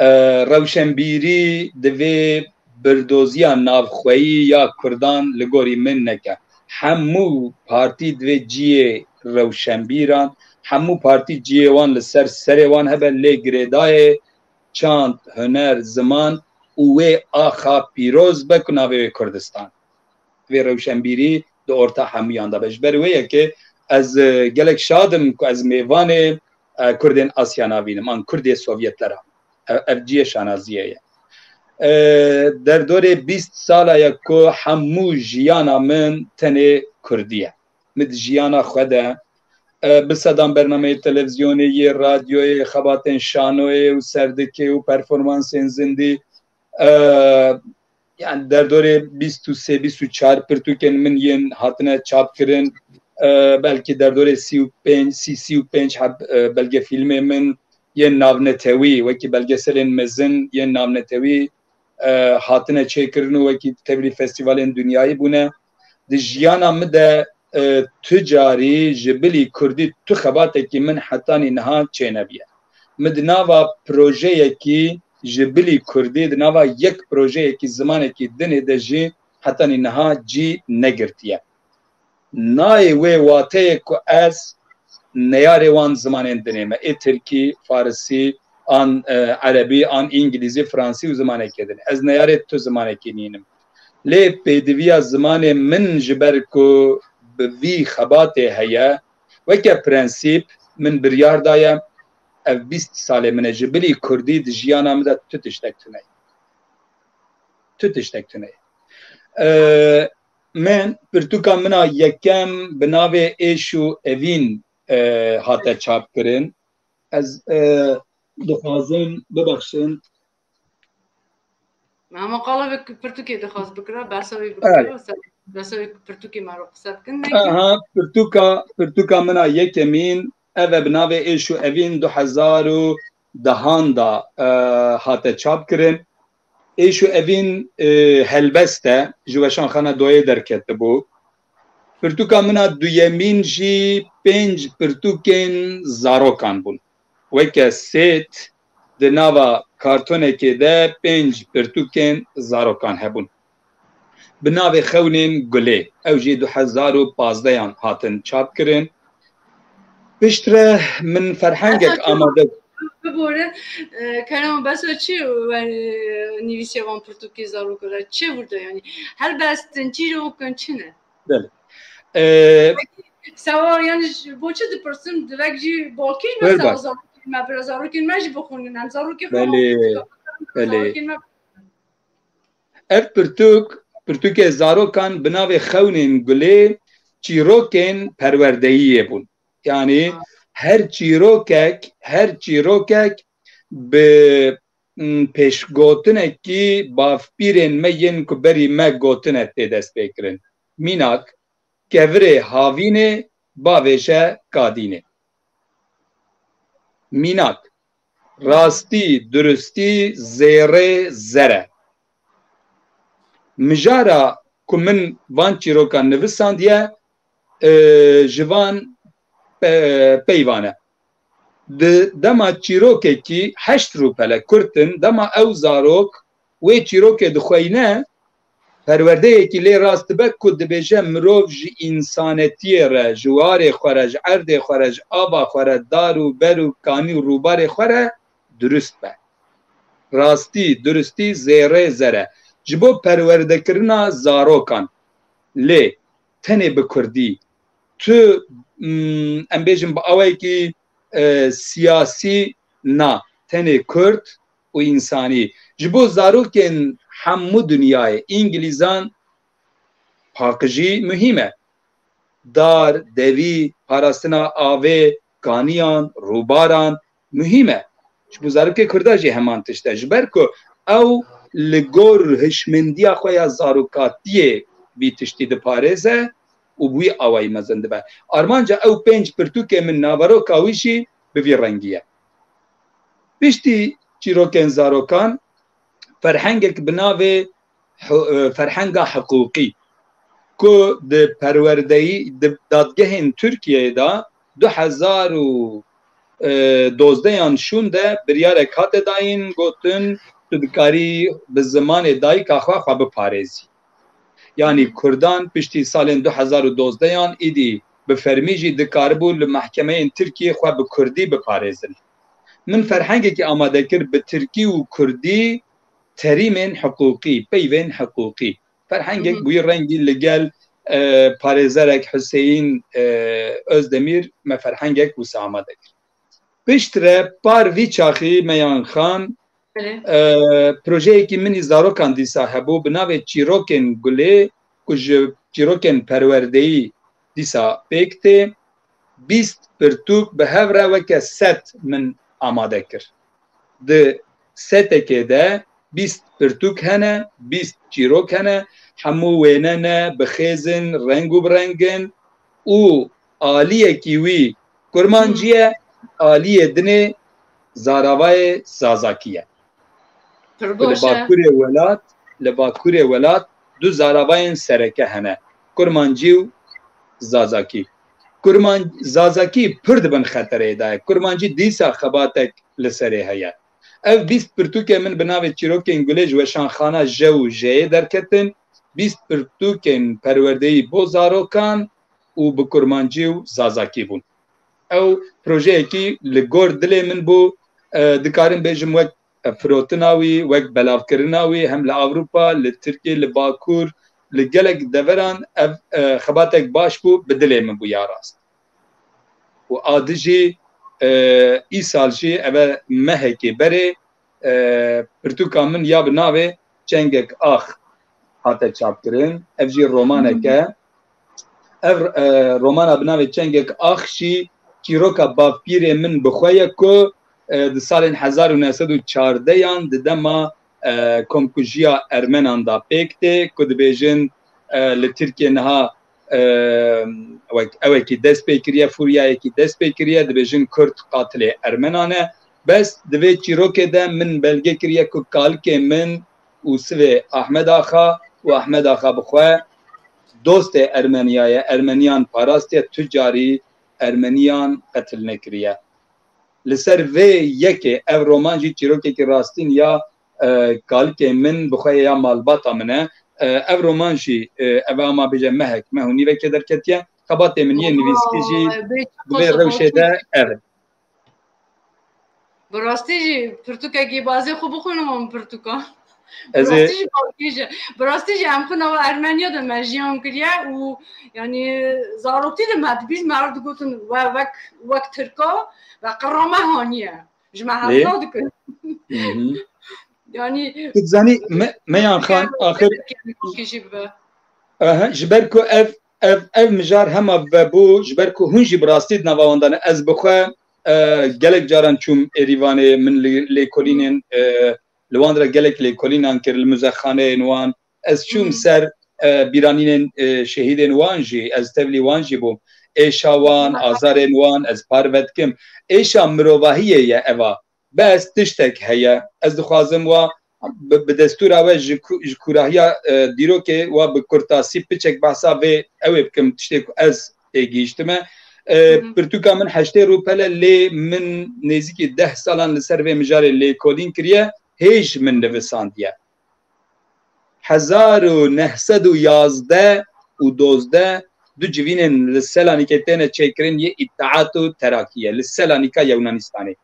E, rewşenbîrî divê birdoziya navxweyî ya Kurdan li gorî min neke. Hemû partî divê cihê rewşenbîran, hemû partî cihê wan li ser serê wan hebe, lê girêdayê çand, huner, ziman û wê axa pîroz be ku navê wê Kurdistan. Vê rewşenbîrî di orta hemûyan de be. Ji ber wê yekê ez, e, gelek şad im ku ez mêvanê, e, Kurdên Asya navînim, an Kurdê Sovyetleran. Ev, ev cihê şanaziyê ye. E, derdorê bîst sala ye ku hemû jiyana min tenê Kurdî ye. Min di jiyana xwe de, e, bi sedan bernameyê televîzyonê, yê radyoyê, xebatên şanoyê û serdikê û performansên zindî, e, yani derdorê bîst û sê, bîst û çar pirtûkên min yên hatine çapkirin, e, belkî derdorê sî û pênc, sî, sî û pênc heb, e, belgefîlmê min yên navnetewî, wekî belgeselên mezin yên navnetewî, e, hatine çêkirin û wekî tevlî festîvalên dinyayî bûne. Di jiyana min de, e, tu carî ji bilî Kurdî tu xebatekî min hetanî niha çênebiye. Min di nava projeyekî ji bilî Kurdî, di nava yek projeyekî zimanekî dinê de jî hetanî niha cî negirtiye. Nayê wê wateyê ku ez neyarê wan zimanên dinê me, ê tirkî, farisî, an, e, erebî, an îngilîzî, fransî û zimanekê din. Ez neyarê tu zimanekî nînim. Lê pêdiviya zimanê min ji ber ku bi vî xebatê heye, weke prensîp min biryar daye, ev bîst salê min e, ji bilî Kurdî di jiyana min de tu tiştek tune ye. Tu tiştek tune ye. E, min, pirtûka min a yekem bi navê Êş û Evîn, e, hate çapkirin. Ez, e, dixwazim, bibexşin. Me hema qala vê pirtûkê dixwaz bikira, behsa wê Evet. bikira, ser behsa wê pirtûkê me re qise bikin, ne ki? Aha, pirtûka, pirtûka min a yekemîn, ev e bi navê Êş û Evîn du hezar û dehan da, e, hate çapkirin. Êş û Evîn, e, helbest e, ji Weşanxana Doyê derketibû. Pirtûka min a duyemîn jî pênc pirtûkên zarokan bûn. Weke sêt di nava kartonekê de pênc pirtûkên zarokan hebûn. Bi navê Xewnên Gulê. Ew jî du hezar û pazdehan hatin çapkirin. Piştre min ferhengek Esas amade Bibore, e, Kerem, bes we çi we, e, nivîsiye van pirtûkê zarok re? Çi wurde yani? Helbestin, çîrok in, çi ne? Belê. E, Sewa yani ji bo çi dipirsin? Divek jî balkêş be Wer sewa bak. Zarokên me, bira zarokên me jî bixwînin. Em zarokê xwe Belê, belê. Zarokên me Ev pirtûk, pirtûkê zarokan bi navê Xewnên Gulê çîrokên perwerdeyiyê bûn. Yanî Ha. her çîrokek, her çîrokek bi, m, pêşgotinekî bavpîrên me yên ku berî me gotine tê destpêkirin. Mînak, kevirê havînê bavêje kadînê. Mînak, rastî, durustî, zêrê, zere. Mijara ku min van çîrokan nivisandiye, e, ji van, e, peyvan e. Di dema çîrokekî heşt rûpele kurt in, dema ew zarok wê çîrokê dixweyne, perwerdeyekî lê rast dibe ku dibêje mirov ji însanetiyê re, ji warê xwe re, ji erdê xwe re, ji ava xwe re, dar û ber û kanî û rûbarê xwe re durust be. Rastî, durustî, zêrê, zere. Ji bo perwerdekirina zarokan. Lê tenê bi kurdî. Tu, mm, em bêjin bi awayekî, e, siyasî na, tenê kurd û însanî. Ji bo zarokên hemû dinyayê, îngilîzan paqijî muhîm e. Dar, devî, parastina avê, kaniyan, rûbaran muhîm e. Ji bo zarokê kurda jî heman tişt e. Ji ber ku ew li gor hişmendiya xwe ya zarokatiyê vî tiştî diparêze û bi wî awayî mezin dibe. Armanca ew pênc pirtûkê min naveroka wî jî bi vî rengî ye. Piştî çîrokên zarokan, ferhengek bi navê hi-, e, ferhenga hiqûqî, ku di perwerdeyî, di dadgehên Tirkiyeyê de du hezar û dozdeh yan şûn de biryarek hate dayîn, gotin, tu dikarî bi zimanê dayika xwe xwe biparêzî. Yanî Kurdan piştî salên du hezar û dozdeh yan îdî bi fermî jî dikaribû li mehkemeyên Tirkiyê xwe bi Kurdî biparêzin. Min ferhengekî amade kir bi Tirkî û Kurdî, terîmên hiqûqî, peyvên hiqûqî. Ferhengek bi wî rengî li gel, e, parêzerek Huseyîn, e, Özdemir me ferhengek wisa amade kir. Piştre par vî çaxî Meyan Xan, Belê. e, projeyekî min î zarokan dîsa hebû, bi navê Çîrokên Gulê, ku ji çîrokên perwerdeyî dîsa pêk tê, bîst pirtûk bi hev re weke set min amade kir. Di setekê de bîst pirtûk hene, bîst çîrok hene, hemû wêne ne, bi xêz in, reng û bi reng in û aliyekî wî kurmancî ye, aliyê dinê zaravayê zazakî ye. Pir Ku li baş e. Bakurê welat, li bakurê welat du zaravayên sereke hene, kurmancî û zazakî. Kurman-, zazakî pir di bin xetereyê de ye. Kurmancî dîsa xebatek li serê heye. Ev bîst pirtûkê min bi navê Çîrokên Gulê ji Weşanxana J û J'yê derketin. Bîst pirtûkên perwerdeyî bo zarokan û bi kurmancî û zazakî bûn. Ew projeyekî li gor dilê min bû, e, dikarim bêjim wek, e, firotina wî, wek belavkirina wî hem li Ewropa, li Tirkiye, li Bakur, li gelek deveran ev, e, xebatek baş bû, bi dilê min bû ya rast. Û a di jî, e, îsal jî eve mehekê berê, e, pirtûka min ya bi navê Çengek Ax hate çapkirin. Ev jî romanek e. Ev, e, romana bi navê Çengek Ax jî çîroka bavpîrê min bi xwe ye ku, e, di salên hezar û neh sed û çardeh yan di dema, e, komkujiya Ermenan da pêk tê ku dibêjin, e, li Tirkiye niha, e, wek, ewekî dest pê kiriye, furyayekî dest pê kiriye, dibêjin Kurd qatilê Ermenan e. Bes di vê çîrokê de min belge kiriye ku kalikê min û sivê Ahmed Axa û Ahmed Axa bi xwe dostê Ermeniya ye, Ermeniyan parastiye, tu carî Ermeniyan qetil nekiriye. Li ser vê yekê ev roman jî çîrokekî rastîn ya, e, kalikê min bi xwe ya malbata min e. E, ev roman jî, e, ev ama bêje mehek, meh û nîvekê derketiye. Xebatê min yê nivîskî jî Vay, bê çi bi vê qasa rewşê de ev e. Bi rastî jî pirtûkekî bazê xwe bixwînim, em pirtûka. Bi Ez ê rastî jî balkêş e. Bi rastî jî em xwe nava Ermeniya de me jiyan kiriye û, yanî, zaroktî de me dibîst, me re digotin we wek, wek Tirka ve qirra me haniye. Ji me Lê? hezna dikin. Hı hı. Yanî Tu dizanî me, Meyan Xan axir jî bibe. Aha, ji ber ku ev, ev, ev mijar hema vebû, ji ber ku hûn jî bi rastî di nava wan de ne. Ez bi xwe, e, gelek caran çûm Êrîvanê, min li lêkolînên, e, li wan re gelek lêkolînan kir, li muzexaneyên wan. Ez çûm Hı hı. ser, e, bîranînên, e, şehîdên wan jî, ez tevlî wan jî bûm. Êşa wan, Hı hı. azarên wan, ez parve dikim. Êşa mirovahiyê ye eva. Bes tiştek heye. Ez dixwazim wa bi, bi destûra we ji ku-, ji kûrahiya, e, dîrokê wa bi kurtasî piçek behsa vê ew ê bikim, tiştê ku ez têgihîştime. E, Hı hı. Pirtûka min heştê rûpel e, lê min nêzîkî deh salan li ser vê mijarê lêkolîn kiriye, hêj min nivisandiye. Hezar û neh sed û yazdeh û dozdeh du civînên li Selanikê têne çêkirin yê Îttihat û Terakî ye. Li Selanika Yewnanistanê.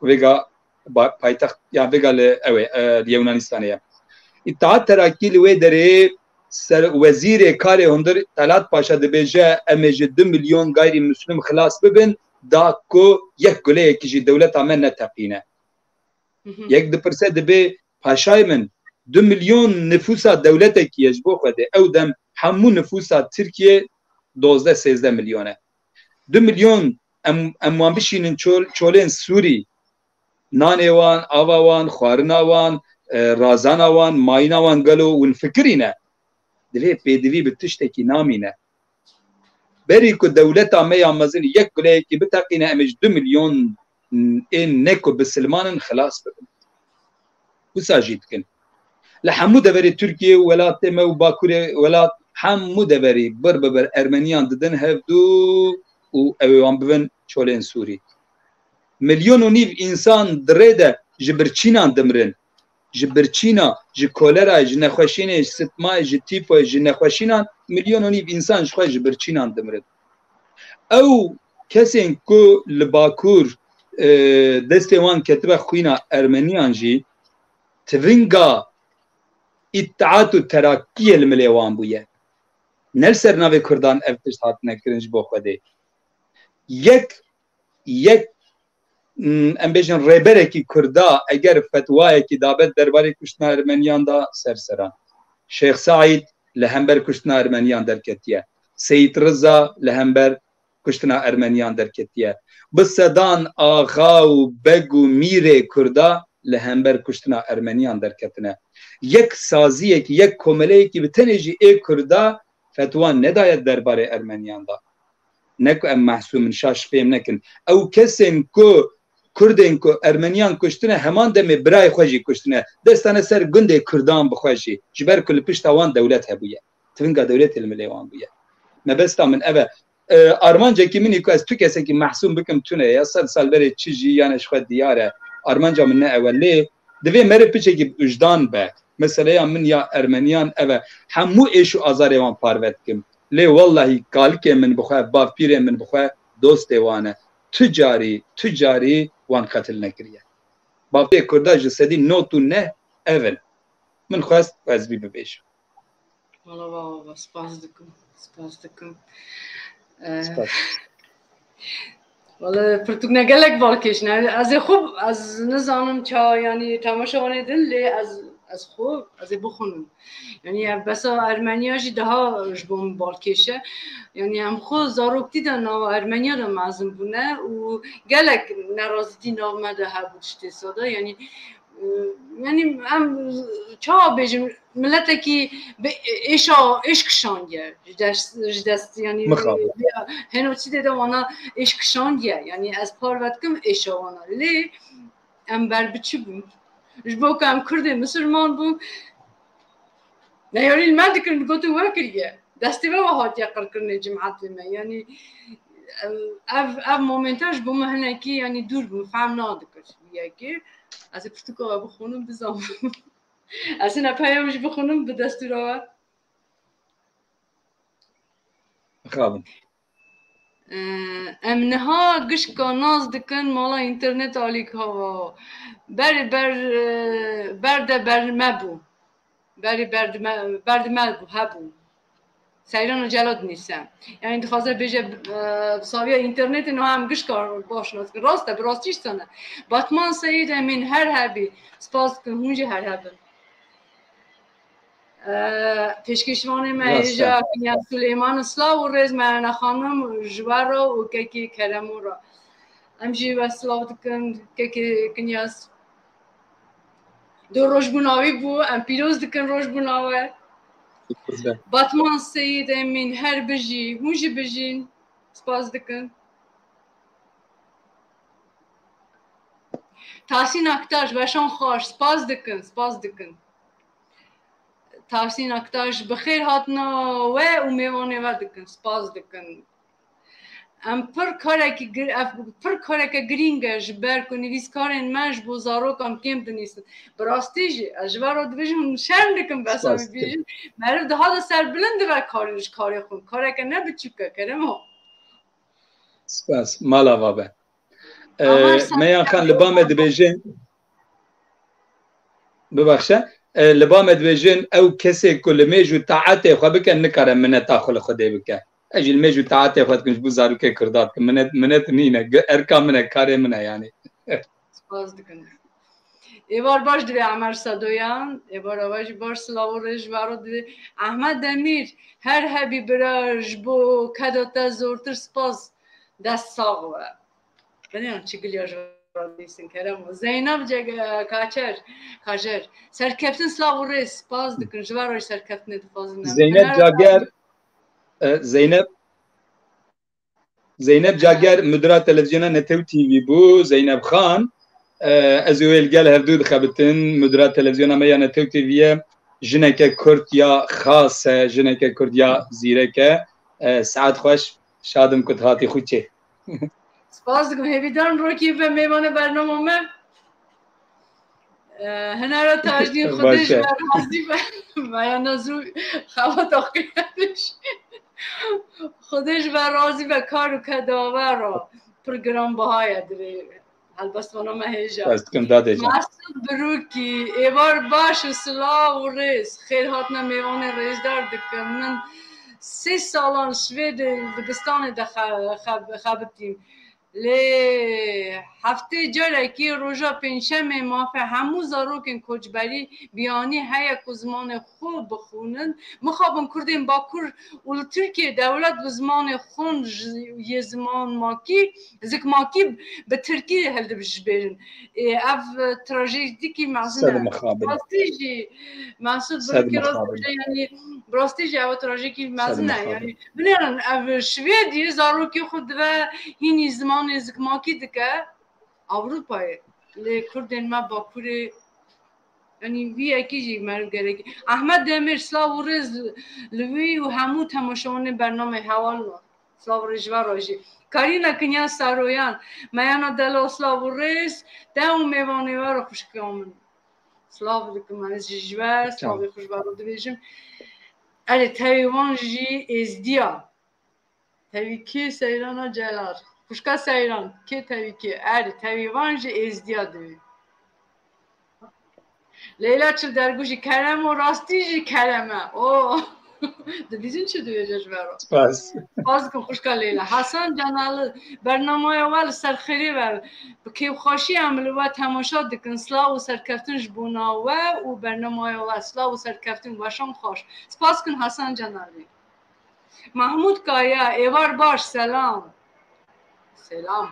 Vêga ba-, paytext, ya vêga li, ew ê, e, li Yewnanistanê ye. Îttihat Terakî li wê derê ser wezîrê karê hundir Talat Paşa dibêje, em ê ji du milyon gayrî Muslim xilas bibin, da ku yek guleyekî jî dewleta me neteqîne. Hı hı. Yek dipirse, dibê, paşayê min, du milyon nifûsa dewletekî ye ji bo Xwedê. Ew dem hemû nifûsa Tirkiye dozdeh sêzdeh milyon e. Du milyon em, em wan bişînin çol-, çolên Sûrî, nanê wan, ava wan, xwarina wan, e, razana wan, mayîna wan gelo hûn fikirîne? Divê pêdivî bi tiştekî namîne. Berî ku dewleta me ya mezin yek guleyekî biteqîne, em ê ji du milyon ên ne ku bisilman in xilas bibin. Wisa jî dikin. Li hemû deverê Tirkiyê û welatê me û Bakurê welat, hemû deverî bir bi bir Ermeniyan didin hevdû û ew ê wan bibin çolên Sûrî. Milyon û nîv însan di rê de ji birçînan dimirin. Ji birçîna, ji kolera, ji nexweşînê, ji sitmayê, ji tîfoyê, ji nexweşînan milyon û nîv însan ji xwe ji birçînan dimirin. Ew kesên ku li Bakur, e, destê wan ketibe xwîna Ermeniyan jî, tivinga îttihat û terakkiyê li milê wan bûye. Ne li ser navê Kurdan ev tişt hatine kirin ji bo Xwedê. Yek, yek, m, em bêjin rêberekî Kurda eger fetwayekî dabe derbarê kuştina Ermeniyan da, ser seran. Şêx Seîd li hember kuştina Ermeniyan derketiye. Seyîd Riza li hember kuştina Ermeniyan derketiye. Bi sedan axa û beg û mîrê Kurda li hember kuştina Ermeniyan derketine. Yek saziyekî, yek komeleyekî bi tenê jî ê Kurda fetwa nedaye derbarê Ermeniyan da. Ne ku em mehsûm in, şaş fêm nekin. Ew kesên ku Kurdên ku Ermeniyan kuştine, heman demê birayê xwe jî kuştine. Destane ser gundê Kurdan bi xwe jî. Ji ber ku li pişta wan dewlet hebûye. Tivinga dewletê li milê wan bûye. Mebesta min ev e. E, armancekî min î ku ez tu kesekî mehsûm bikim tune ye. Sed sal berê çi jî yane ji xwe diyar e. Armanca min ne ew e. Lê divê meriv piçekî bi wijdan be. Meseleya min ya Ermeniyan ev e. Hemû êş û azarê wan parve dikim. Lê wellahî kalikê min bi xwe, bavpîrê min bi xwe dostê wan e. Tu carî, tu carî wan qetil nekiriye. Bavê Kurda ji sedî nod û neh ev in. Min xwest ez vî bibêjim. Wala baba, spas dikim. Spas dikim. Eh, Spas. Wala pirtûkne gelek balkêş ne. Ez ê xwe, ez nizanim ça, yanî temaşevanê din, lê ez, ez xwe, ez ê bixwînim. Yanî ev besa Ermeniya jî daha ji bo min balkêş e. Yanî em xwe zaroktî de nava Ermeniya de mezin bûne û gelek nerazîtî nav me de hebû tiştê sade. Yanî, e, yanî em çawa bêjim, miletekî bi êşa, êş kişandiye ji dest, ji dest, yanî Mixabin. Henocîdê de wana êş kişandiye. Yanî ez parve dikim êşa wana. Lê em ber bi çi bûn? Ji bo ku em Kurdên Misilman bûn, neyarî li me dikirin, digotin we kiriye. Destê we ve hatiye qirkirinê cimetê me. Yanî, ev, ev, ev momenta ji bo min hinekî, yanî dûr bû, fehm nadikir. Yekê, ez ê pirtûka we bixwînim, bizanim. Ez hine peyam jî bixwînim bi destûra we. Mixabin. Em niha gişka nas dikin mala înternet alî hava. Berê ber, e, berde ber me bû. Berê berde me, berde me bû, hebû. Seyrana Celal dinîse. Yanî dixwaze bêje, e, bi saviya înternetê niha em gişka baş nas dikin. Rast e, bi rastî jî sane. Batman Seyîd Emîn her hebî. Spas dikim, hûn jî her hebin. Pêşkêşvanê me hêja Kinya Suleyman, silav û rêz Merena Xanim ji we re û kekê Keremo re. Em jî we silav dikin kekê Kinya. Do rojbûna wî bû, em pîroz dikin rojbûna we. Batman Seyîd Emîn her bijî, hûn jî bijîn. Spas dikin. Tahsîn Aktaş, weşan xweş, spas dikin, spas dikin. Tahsîn Aktaş, bi xêr hatina we û mêvanê we dikin, spas dikin. Em pir karekî gir-, ev pir kareke girîng e ji ber ku nivîskarên me ji bo zarokan kêm dinîsin. Bi rastî jî, ez ji we re dibêjim, hûn şerm dikin, besa Spas min dikim. Bêjin. Meriv daha da serbilind dibe karê, ji karê xwe. Kareke ne biçûk e, kerema. Spas. Mala va be. Avar E, Meyan Xan, li ba me dibêjin, bibaxşe, e, li ba me dibêjin, ew kesê ku li mêj û taetê xwe bike, nikare mineta xwe li Xwedê bike. Ez jî li mêj û taetê xwe dikim, ji bo zarokê Kurda dikim. Minet, minet nîne, ge-, erka min e, karê min e yanî. Spas dikim. Êvar baş divê Emer Sedoyan, êvar ava jî baş silav û rêz ji we re divê. Ehmed Demîr, her hebî bira, ji bo keda te zortir spas, dest sax be. Biniyan çi giliya ji Radîsin Kerem. Zeynep Ceg-, Kaçer, Kajer. Serkeftin, slav û rêz. Spas dikin. Ji ber roj serkeftinê dixwazin. Zeynep Cager, e, Zeynep Zeynep Cager mudira televizyona Netew T V bû. Zeynep Xan, e, ez û wê li gel hevdû dixebitin. Mudira televizyona me ya Netew T V ye. Jineke Kurd ya xas e, jineke Kurd ya zîrek e. E, saet xweş, şadim ku dihatî xwe çê. Spas dikim. Hêvîdan rokî ve mêvanê bernama me. Hinara Tajdîn, Xwedê ji we razî be. Meyana zû xewa taqî. Xwedê ji we razî be, kar û kedava re pir giranbiha ye divê helbestvana me hêja. Ez dikim dadê can. Mesûd Birûkî, êvar baş û silav û rêz. Xêr hatine mêvanê rêzdar dikim. Min sê salan Swêdê dibistanê de xe-, xe-, xebitîm. Lê heftê carekî roja pêncşemê mafe hemû zarokên koçberî biyanî heye ku zimanê xwe bixwînin. Mixabin Kurdên Bakur û li Tirkiyê dewlet bi zimanê xwe ji yê ziman makî, zikmakî bi tirkî hildibijbêrin. Ê, ev trajedîkî mezin e. Rastî jî Mesûd Birûkî rast bêje, yanî bi rastî jî ev trajedîkî mezin e. Yanî Binêrin, ev Şwêdî zarokê xwe dive hînî zimanê zikmakî dike Ewropayê. Lê Kurdên me Bakurê, yanî vî yekî jî meriv gerekî. Ehmed Demir, silav û rêz li wî û hemû temaşevanên bernamê hevalno. Silav û rêz ji we re jî. Karîna Kinyan Saroyan, meyana delal, silav û rêz te û mêvanê we re xwişka min. Silav dikim ez jî ji we, silavê xwe ji we re dibêjim. Erê, tevî wan jî êzdiya. Tevî kê? Seyrana Celal. Xwişka Seyran, kê tevî kê? Erê, tevî wan jî êzdiya divê. Leyla Çildergû jî kerem û rastî jî kerem e. O, dibîzin çi dibêje ji we re. Spas. Spas dikim xwişka Leyla. Hasan Canalı, bernamaya we li ser xêrê ve. Bi kêfxweşî em li we temaşa dikin. Silav û serkeftin ji bona we û bernamaya we. Silav û serkeftin, weşan xweş. Spas dikin Hasan Canalı. Mahmûd Kaya, êvar baş, selam. Selam.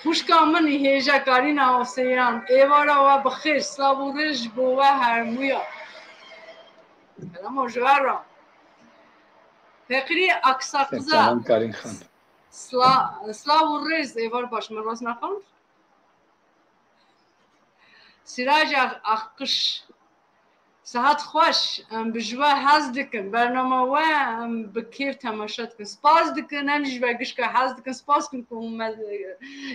Xwişka min hêja Karîna Oseyran, êvara we bi xêr, silav û rêz ji bo we hemûya. Selam ji we re. Feqirî Aksaqiza. Selam Karîn Xan. Sla-, silav û rêz, êvar baş, min rast nexwend. Sirac Ak-, Akqiş. Sihet xweş, em bi ji we hez dikin. Bernama we em bi kêf temaşe dikin. Spas dikin, em jî ji we gişka hez dikin. Spas dikin ku me,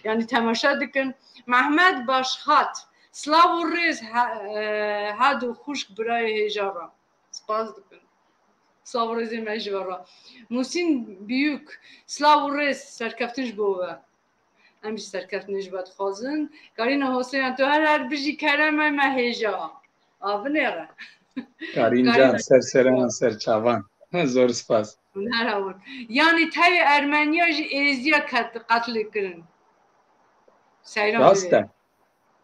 yanî temaşe dikin. Mehmet Başhat, silav û rêz he-, e, hedo xwişk birayê hêja re. Spas dikin. Silav û rêzê me ji we re. Muhsîn Biyûk, silav û rêz, serkeftin ji bo we. Em jî serkeftinê ji we dixwazin. Karîna Hosêyan, tu her her bijî, kerem e me hêja. A binêre. Karîn can, ser seran, ser çavan. Zor spas. Hûn her hewin. Yanî tevî Ermeniya jî êziya ket-, qetlê kirin. Seyran Rast e.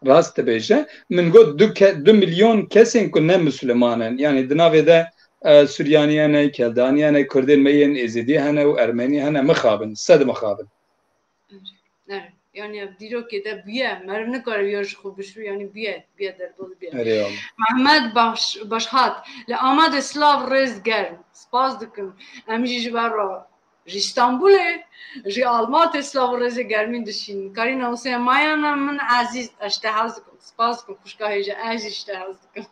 Rast dibêje. Min got du ke-, du milyon kesên ku ne Misliman in. Yanî di navê de, e, Suryanî hene, Keldanî hene, Kurdên me yên Êzidî hene û Ermenî hene. Mixabin, sed mixabin. Erê, erê. Yanî ev dîrokê de bûye, meriv nikare ya ji xwe bişû, yanî bûye, bûye derbas bûye. Erê, wala. Mehmet Baş-, Başhat, li Amedê silav rêz germ. Spas dikim. Em jî ji we re ji Îstanbulê, ji Almatê silav û rêzê germîn dişînin. Karîna Huseyê, mayana min ezîz, ez ji te hez dikim. Spas dikim, xwişka hêja, ez jî ji te hez dikim.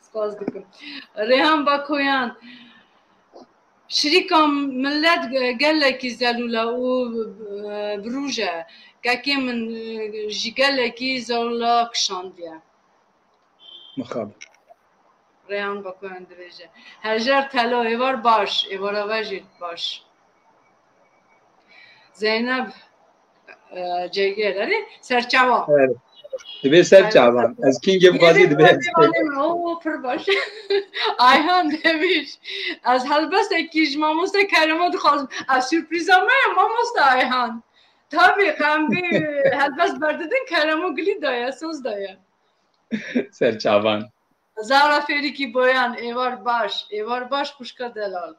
Spas dikim. Rêhan Bakoyan, şirîka milet gelekî zelûl e û, e, birûj e. Kekê min, e, jî gelekî zelûla kişandiye. Mixabin. Rêhan Bakoyan dibêje. Hejar Telo, êvar baş, êvara we jî baş. Zeynep, e, Ceger, erê, serçavan. Evet. Dibê serçavan. Ez kîngê bixwazî dibê. Oo, pir baş. Ayhan Demir. Ez helbestekî ji mamoste Keremo dixwazim. Ev sürprîza me ye, mamoste Ayhan. Tabii, em vê helbest berdidin, Keremo gilî daye, soz daye. Serçavan. Zara Fêrikî Boyan, êvar baş, êvar baş, xwişka delal.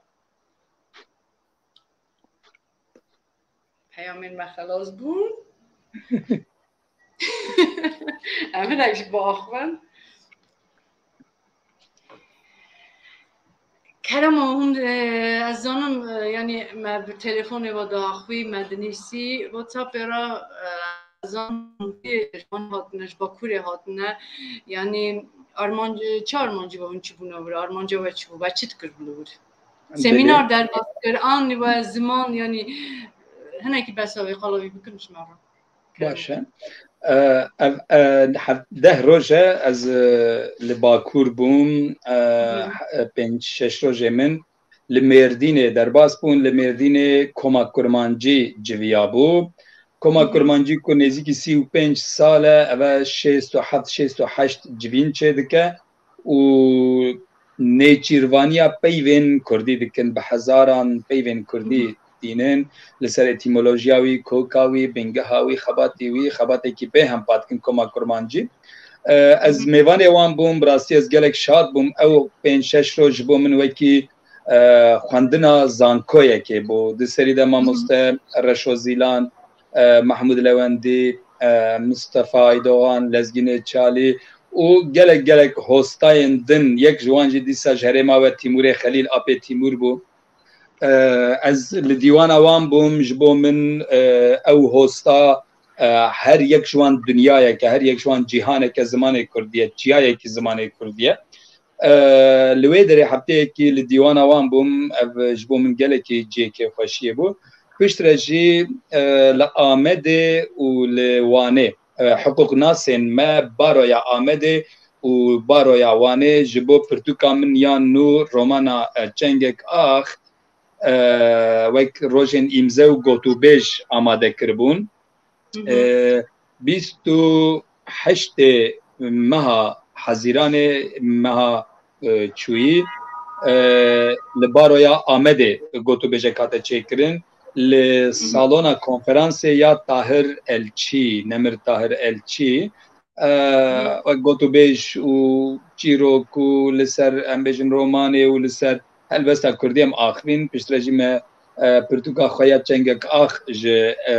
Peyamên me xelas bûn. Em hinek jî biaxivin. Kerema hûn, e, ez zanim, e, yanî me bi telefonê ve diaxivî, me dinîsî, WhatsAppê re, e, ez zanim hûn ji wan hatine, ji Bakurê hatine. Yanî armanc-, çi armancî ve hûn çi bûne wir? Armanca we çi bû? We çi dikir li wir? Semînar derbas kir, an we ziman, yanî, e, hinekî behsa wê qala wî bikin ji me re. Baş e. E, ev, e, hev-, deh roj e ez, e, li Bakur bûm. E, Hı. he-, pênc şeş rojê min li Mêrdînê derbas bûn. Li Mêrdînê Koma Kurmancî civiya bû. Koma Hı hı. Kurmancî ku nêzîkî sî û pênc sal e, ev e şêst û heft, şêst û heşt civîn çêdike û nêçîrvaniya peyvên kurdî dikin, bi hezaran peyvên kurdî Hı hı. dînin, li ser etîmolojiya wî, koka wî, bingeha wî, xebatê wî, xebatêkî bê hempa dikin Koma Kurmancî. E, ez Hı hı. mêvanê wan bûm, bi rastî ez gelek şad bûm. Ew pênc şeş roj ji bo min wekî, e, xwendina zankoyekê bû. Di serî de Hı hı. mamoste Reşo Zîlan, e, Mehmûd Lewendî, e, Mistefa Aydogan, Lezgînê Çalî û gelek gelek hostayên din, yek ji wan jî dîsa ji herêma we Tîmûrê Xelîl, apê Tîmûr bû. E, ez li dîwana wan bûm, ji bo min, e, ew hosta, e, her yek ji wan dinyayeke, her yek ji wan cîhaneke zimanê kurdî ye, çiyayekî zimanê kurdî ye. E, li wê derê hefteyekî li dîwana wan bûm, ev ji bo min gelekî cihê kêfxweşiyê bû. Piştre jî, e, li Amedê û li Wanê, e, hiqûqnasên me baroya Amedê û baroya Wanê ji bo pirtûka min ya nû romana, e, Çengek Ax, e, wek rojên îmze û gotûbêj amade kiribûn. Hı hı. E, bîst û heştê meha Hezîranê, meha, e, çûyî, e, li baroya Amedê gotûbêjek hate çêkirin. Li Hı hı. salona konferansê ya Tahir Elçî, Nemir Tahir Elçî, e, Hı. wek gotûbêj û çîrok û li ser, em bêjin, romanê û li ser helbesta kurdî em axivîn. Piştre jî me, e, pirtûka xwe ya Çengek Ax ji, e,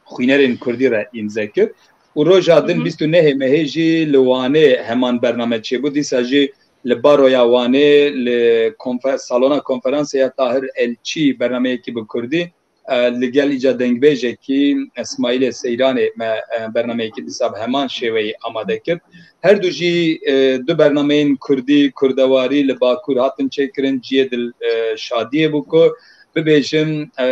xwînerên kurdî re îmze kir. Û roja din, Hı hı. bîst û nehê mehê jî li Wanê heman bername çêbû. Dîsa jî li baroya Wanê, li konfe-, salona konferansê ya Tahir Elçî bernameyekî bi kurdî, e, li gel îca dengbêjekî, Esmaîlê Seyranê, me, e, bernameyekî dîsa bi heman şêweyî amade kir. Her du jî, e, du bernameyên kurdî, kurdewarî li Bakur hatin çêkirin, cihê dil, e, şadiyê bû ku bibêjim, e,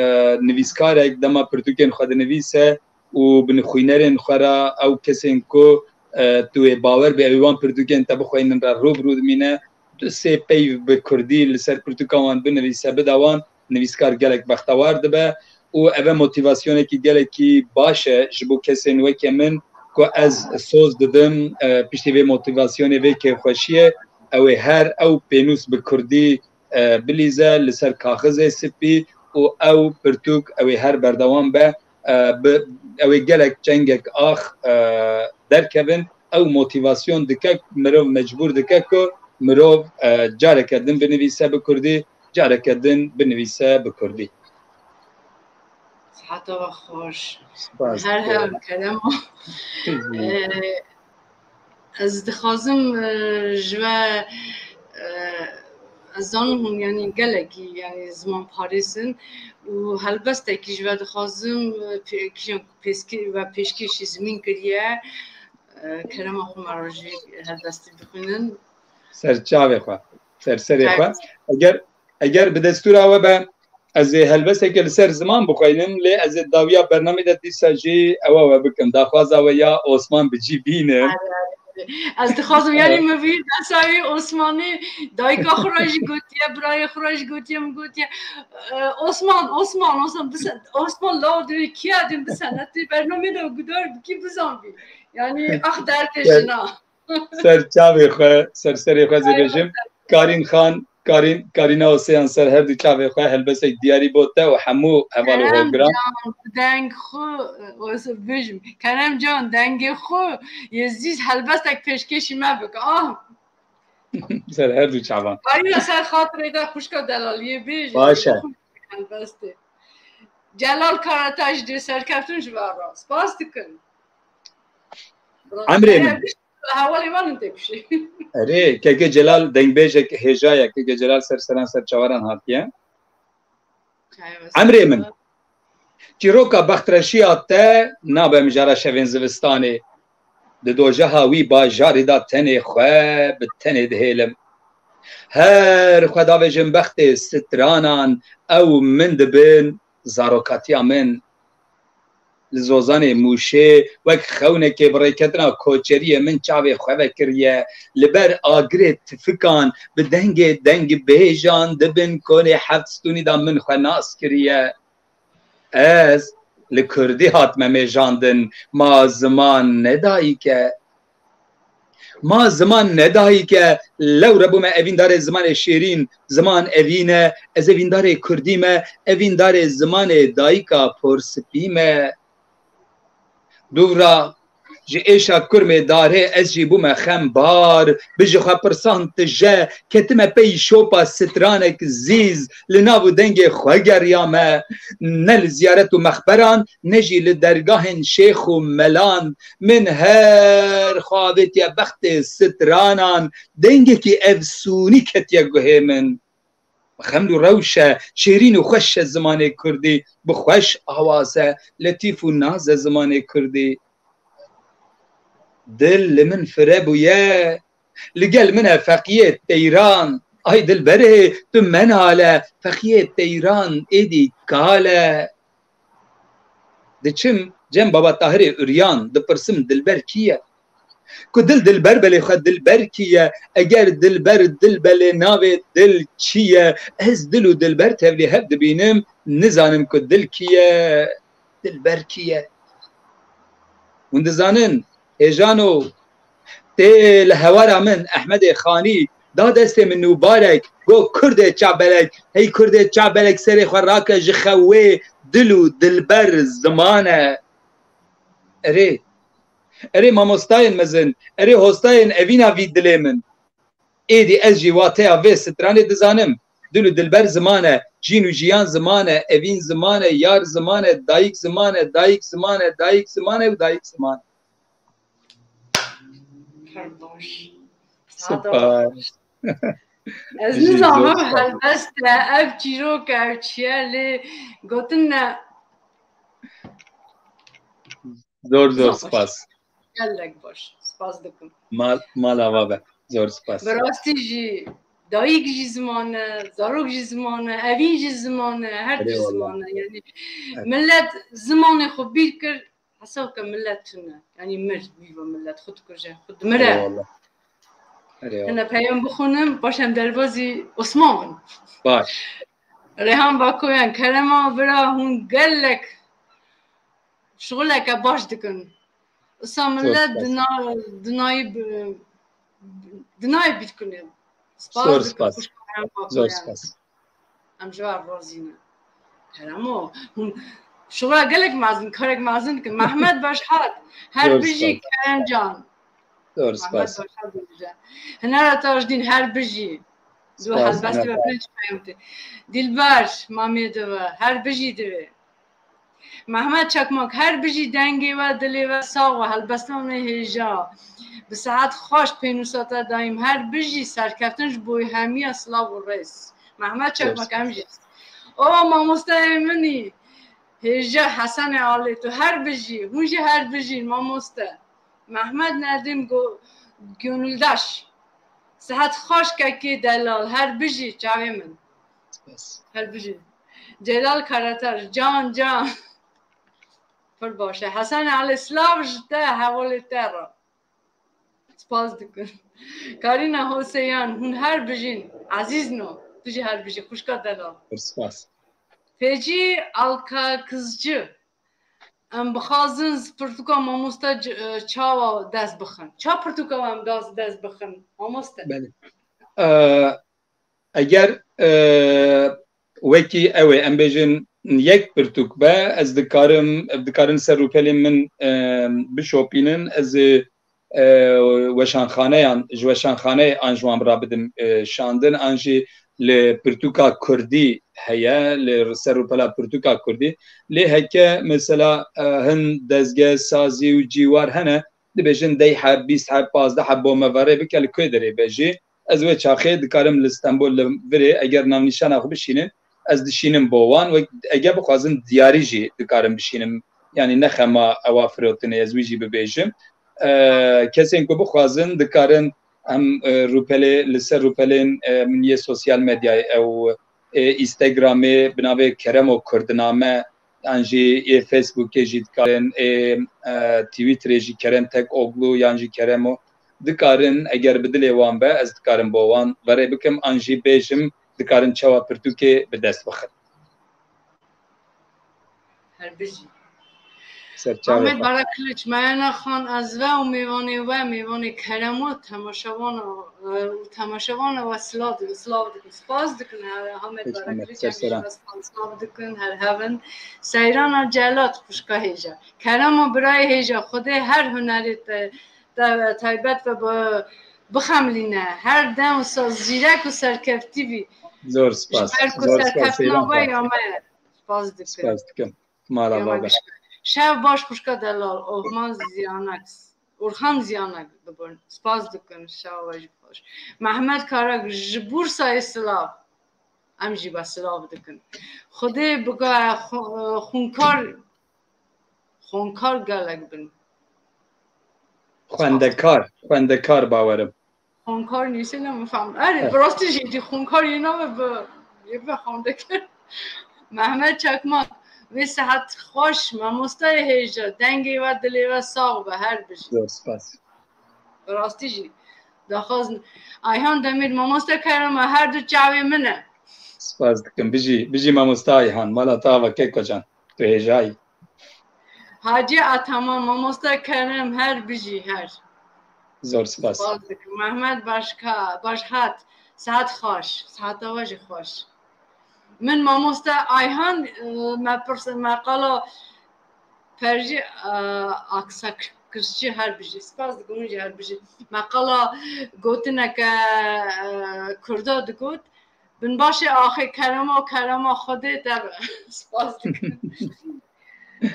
nivîskarek dema pirtûkên xwe dinivîse û bi xwînerên xwe re ew kesên ku, e, tu wê bawer bî, ew ê wan pirtûkên te bixweynin re rû bi rû dimîne, du sê peyv bi kurdî li ser pirtûka wan binivîse, bide wan, nivîskar gelek bextewar dibe û ev e motîvasyonekî gelekî baş e ji bo kesên weke min ku ez soz didim, e, piştî vê motîvasyonê, vê kêfxweşiyê, ew ê her ew pênûs bi kurdî, e, bilîze li ser kaxizê spî û ew pirtûk ew ê her berdewam be, e, bi, ew ê gelek Çengek Ax, e, derkevin. Ew motîvasyon dike, mirov mecbûr dike ku mirov, e, careke din binivîse bi kurdî, careke din binivîse bi kurdî. Siheta we xweş. Spas. Her hev kerema. Ee, ez dixwazim, e, ji we, e, ez zanim hûn, yanî, gelekî, yanî, zimanparêz in û helbestekî ji we dixwazim, e, pê-, kîjan ku pêskê-, we pêşkêşî zimîn kiriye. E, kerema xwe me re jî helbestî bixwînin. Ser çavê xwe, ser serê xwe. Eger, eger bi destûra we be, ez ê helbesteke li ser ziman bixweynim, lê ez ê dawiya bernamê de dîsa jî ewa we bikim. Daxwaza we ya Osman bi cî bînim. Ez dixwazim, yanî, min vir behsa wî Osmanî, dayika xwe re jî gotiye, birayê xwe re jî gotiye, min gotiye, e, Osman, Osman, Osman, bise-, Osman, law diwê kiya din bisenetê, bernamê de gudar bikî, bizanbî. Yanî, ax derdê jina. Ser çavê xwe, ser serê xwe zê bêjim. Karîn Xan, Karîn, Karîna Oseyan, ser her du çavê xwe helbestek diyarî bo te û hemû heval û Kerem hogiran. Can, deng xwe, e, bêjim. Kerem Can, dengê xwe, yê zîz helbestek pêşkêşî me bike. Ah! Ser her du çavan. Karîna, ser xatirê de xwişka delaliyê bêje. Baş e. Helbestê. Celal Karataş dê serkeftin ji we re. Spas dikin. Emrê min. Hewalê wan in têkuşê. Erê, keke Celal dengbêjek hêja ye. Keke Celal ser seran ser çawaran hatiye. Çawa Emrê min. Çîroka bextreşiya te nabe mijara şevên zivistanê. Di dojeha wî bajarî de tenê xwe bi tenê dihêlim. Her xwe davêjim bextê stranan, ew min dibin, zarokatiya min. Li zozanê Mûşê wek xewnekê bi rêketina koçeriyê min çavê xwe vekiriye. Li ber agirê tifikan bi dengê dengbêjan di bin konê heft stûnî de min xwe nas kiriye. Ez li kurdî hatime mêjandin, ma ziman ne dayik e. Ma ziman ne dayik e, lewre bûme evîndarê zimanê şêrîn, ziman evîn e, ez evîndarê kurdî me, evîndarê zimanê dayika porspî me. Dûvra ji êşa kurmê darê ez jî bûme xembar, bi ji xwe pirsan tije, ketime pey şopa stranek zîz, li nav û dengê xwe geriyame. Ne li ziyaret û mexberan, ne jî li dergahên şêx û melan. Min her xwe avêtiye bextê stranan, dengekî efsûnî ketiye guhê min. Xeml û rewş e, şêrîn û xweş e zimanê kurdî, bi xweş awaz e, letîf û naz e zimanê kurdî. Dil li min fire bûye, li gel min e feqiyê teyran. Ay dilberê, tu menal e, feqiyê teyran êdî kal e. Diçim cem Baba Tahirê Uryan, dipirsim dilber kî ye? Ku dil dilber belê xwe dilber kî ye? Eger dilber dil belê navê dil çi ye? Ez dil û dilber tevlî hev dibînim, nizanim ku dil kî ye, dilber kî ye? Hûn dizanin, hêjano, tê li hewara min Ehmedê Xanî da destê min nûbarek, go kurdê çabelek, hey kurdê çabelek serê xwe rake ji xewê, dil û dilber ziman e. Erê, erê mamostayên mezin, erê hostayên evîna vî dilê min. Êdî ez jî wateya vê stranê dizanim. Dil û dilber ziman e, jîn û jiyan ziman e, evîn ziman e, yar ziman e, dayik ziman e, dayik ziman e, dayik ziman e û dayik ziman e. Her baş. Spas. Ez nizanim helbest e, ev çîrok e, ev çi ye, lê gotin ne. Zor zor spas. Gelek baş. Spas dikim. Mal, mal ava be. Zor spas. Bi rastî jî dayik jî ziman e, zarok jî ziman e, evîn jî ziman e, her tişt ziman e. Yani millet zimanê xwe bîr kir, hesab ke millet tune. Yani mir, vîva millet xwe dikuje, xwe dimire. Erê wallah. Erê wallah. Hene peyam bixwînim, paş em derbazî Osman bin. Baş. Reyhan Bakoyan, kerema vira hûn gelek şixuleke baş dikin. Usa millet dina-, dinayî bi-, dinayî bîr kune. Spas dikim. Zor spas. Em ji we razî ne. Keremo, hûn şixula gelek mezin, karek mezin dikin. Mehmet Başhat, her bijî Kerem Can. Zor spas. Mehmet Başhat dibêje. Hinara Tajdîn, her bijî. Du helbestê ve pênc peyam tê. Dilber, mamê dive, her bijî divê. Mehmet Çakmak, her bijî dengê we, dilê we sax we, helbestvanê hêja. Bi sihet xweş pênûsa te dayîm, her bijî serkeftin ji bo hemiya silav û rêz. Mehmet Çakmak em jî. O mamosteyê min î, hêja Hesenê Alê, tu her bijî, hûn jî her bijîn mamoste. Mehmet Nedim Go-, Gönüldaş. Sihet xweş kekê delal, her bijî çavê min. Spas. Her bijî. Celal Karatar, can can. Pir baş e. Hesen Ali, silav ji te, hevalê te re. Spas dikim. Karîna Hoseyan, hûn her bijîn. Ezîz no. Tu jî her bijî. Xwişka delal. Pir spas. Fecî Alkakizci. Em bixwazin ji pirtûka mamoste c-, e, çawa dest bixin? Ça pirtûka em dest, dest bixin, mamoste? Belê. E, eger, e, wekî ew ê, em bêjin yek pirtûk be, ez dikarim, dikarin ser rûpelên min, e, bişopînin, ez ê e, weşanxaneyan, ji weşanxaneyê an ji wan re bidim, e, şandin, an jî li pirtûka kurdî heye, li ser rûpela pirtûka kurdî. Lê heke mesela, e, hin dezge, sazî û cîwar hene, dibêjin dey heb, bîst heb, pazdeh heb bo me verê bike, li ku derê be jî. Ez wê çaxê dikarim li Stenbol li virê, eger navnîşana xwe bişînin, ez dişînim bo wan. Wek ege bixwazin diyarî jî dikarim bişînim. Yanî ne xema ewa firotinê, ez wî jî bibêjim. E, kesên ku bixwazin dikarin em, e, rûpelê, li ser rûpelên, e, min yê sosyal medyayê ew, e, Instagramê bi navê Keremo Kurdname, yan jî ê Facebookê jî dikarin, ê, e, Twitterê jî Kerem Tek Oglu yan jî Keremo dikarin, eger bi dilê wan be, ez dikarim bo wan verê bikim, an jî bêjim dikarin çawa pirtûkê bi dest bixin. Her bijî. Serçavê Ahmet xwe. Barakiliç, Meyana Xan, ez ve û mêvanê we, mêvanê Keremo, temaşevana, e, û temaşevana we silav dikin, silav dikin. Spas dikin, he, Ahmet Pêşxemet, Barakiliç, ser em jî seran. We spas, silav dikin, her hevin. Seyrana Celat, xwişka hêja. Keremo birayê hêja, Xwedê her hunerê te, te taybet ve bi-, bixemlîne. Her dem û sa-, zîrek û serkeftî bî. Zor spas. Ji ber ku Zor spas, serkeftina Seyran we Xan. Ya me. Spas dikim. Spas dikim. Mala Ya baba. Şev baş xwişka delal, Ohman Ziyanak, Orhan Ziyanak dibin. Spas dikin, şev we jî xweş. Mehmet Karak ji Bursayê silav. Em jî we silav dikin. Xwedê bike xu-, xunkar, xunkar gelek bin. Xwendekar, xwendekar bawerim. Xwendekar nîşe ne min fehm. Erê, Evet. bi rastî jî dî xwendekar yê nave bi, yê bi xwendekar. Mehmet Çakmak, wê sihet xweş, mamostayê hêja, dengê we, dilê we sax be, her bijî. Zor spas. Bi rastî jî. Daxwaz, Ayhan Demir, mamoste Kerem, her du çavê min e. Spas dikim. Bijî, bijî mamoste Ayhan. Mala te ava keko can. Tu hêjayî. Hacî Ataman, mamoste Kerem, her bijî, her. Zor spas. Spas dikim. Mehmet Başka, Başhat, saet xweş, saeta we jî xweş. Min mamoste Ayhan, e, me pirs, me qala perjî, e, aksa kirçî her bijî. Spas dikim, hûn jî her bijî. Me qala gotineke, e, kurda digot. Binbaşê axê Kerema, Kerema Xwedê te be. Spas dikim.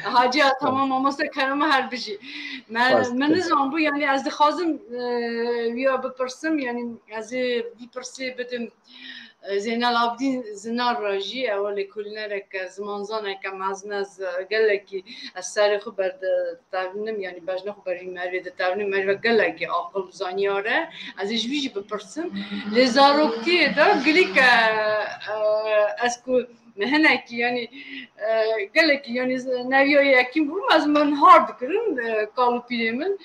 Hacî ya, tamam, mamoste Kerema her bijî. Me, Spas dikim. Me nizanbû, yanî ez dixwazim, e, wiya bipirsim, yanî ez ê vî pirsê bidim, e, Zeynel Abidîn Zinar re jî, ew lêkolînereke, zimanzaneke mezin e, ez gelekî ez serê xwe berde-, tevnim, yanî bejna xwe berî merivê de tevnim, merive gelekî aqil û zanyar e. Ez ê ji wî jî bipirsim. Lê zaroktiyê de gilîk e, e, ez ku hinekî, yanî, e, gelekî, yanî neviya yekîm bûm, ez min har dikirin, e, kal û pîrê min.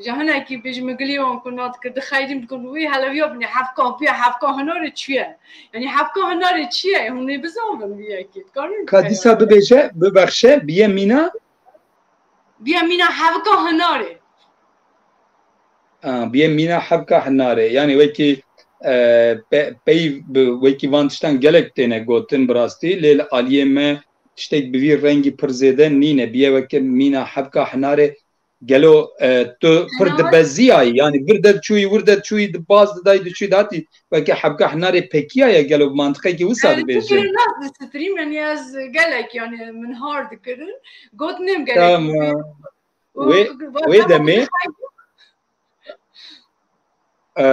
Ji hinekî bêjim, min gilî wan ku nadikir, dixeyrîm dikin, wî heleviya binê, hevka, biya hevka hinarê çi ye? Yanî hevka hinarê çi ye? Hûn ê bizanbin vî yekê. Dikarin Ka bikarin. Dîsa bibêje, bibexşe, biye mîna? Biye mîna hevka hinarê. A, biye mîna hevka hinarê. Yanî wekî, e, pe-, pey bi wekî van tiştan gelek têne gotin bi rastî, lê li aliyê me tiştek bi vî rengî pir zêde nîne. Biye weke mîna hevka hinarê. Gelo, e, tu pir Hina dibeziyayî, yanî vir de çûyî, wir de çûyî, di baz didayî, diçûyî, datî weke hebka hinarê pekiyaye, gelo bi mantiqekî wisa Yanî dibêjin? Fikir nas disitirîm, yanî ez gelek, yanî min har dikirin. Got nêm gelek. Tamam. Û Wê, fikir, wê valla demê, dixeydim. E,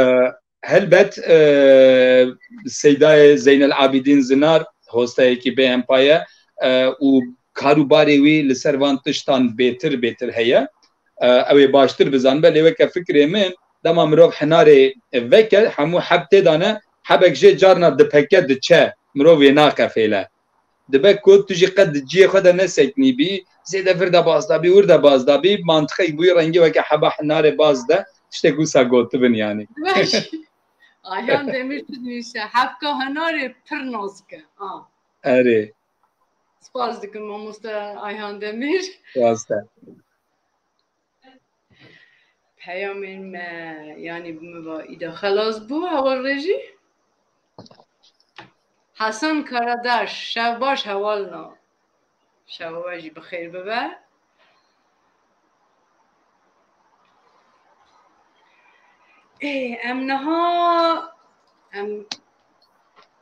Helbet, e, Seydayê Zeynel Abidîn Zinar hostayekî bêhempa ye, e, û kar û barê wî li ser van tiştan bêtir, bêtir heye. E, ew ê baştir bizanibe, lê weke fikrê min, dema mirov hinarê veke, hemû heb tê de ne, hebek jê carna dipeke diçe, mirov wê naqefêle. Dibe ku tu jî qet di cihê xwe de neseknîbî, zêde vir de baz dabî, wir de baz dabî, mantiqek bûyî rengî weke heba hinarê baz de, tiştek wisa gotibin yanî. Ayhan Demir tu dinivîse, hevka hinarê pir nazik e. A. Erê. Spas dikim mamoste Ayhan Demir. Rast e. Peyamên me, yanî bi min ve îda xelas bû, heval rejî. Hasan Karadaş, şev baş hevalno. Şeva we jî bi xêr bibe. Ê, em niha, em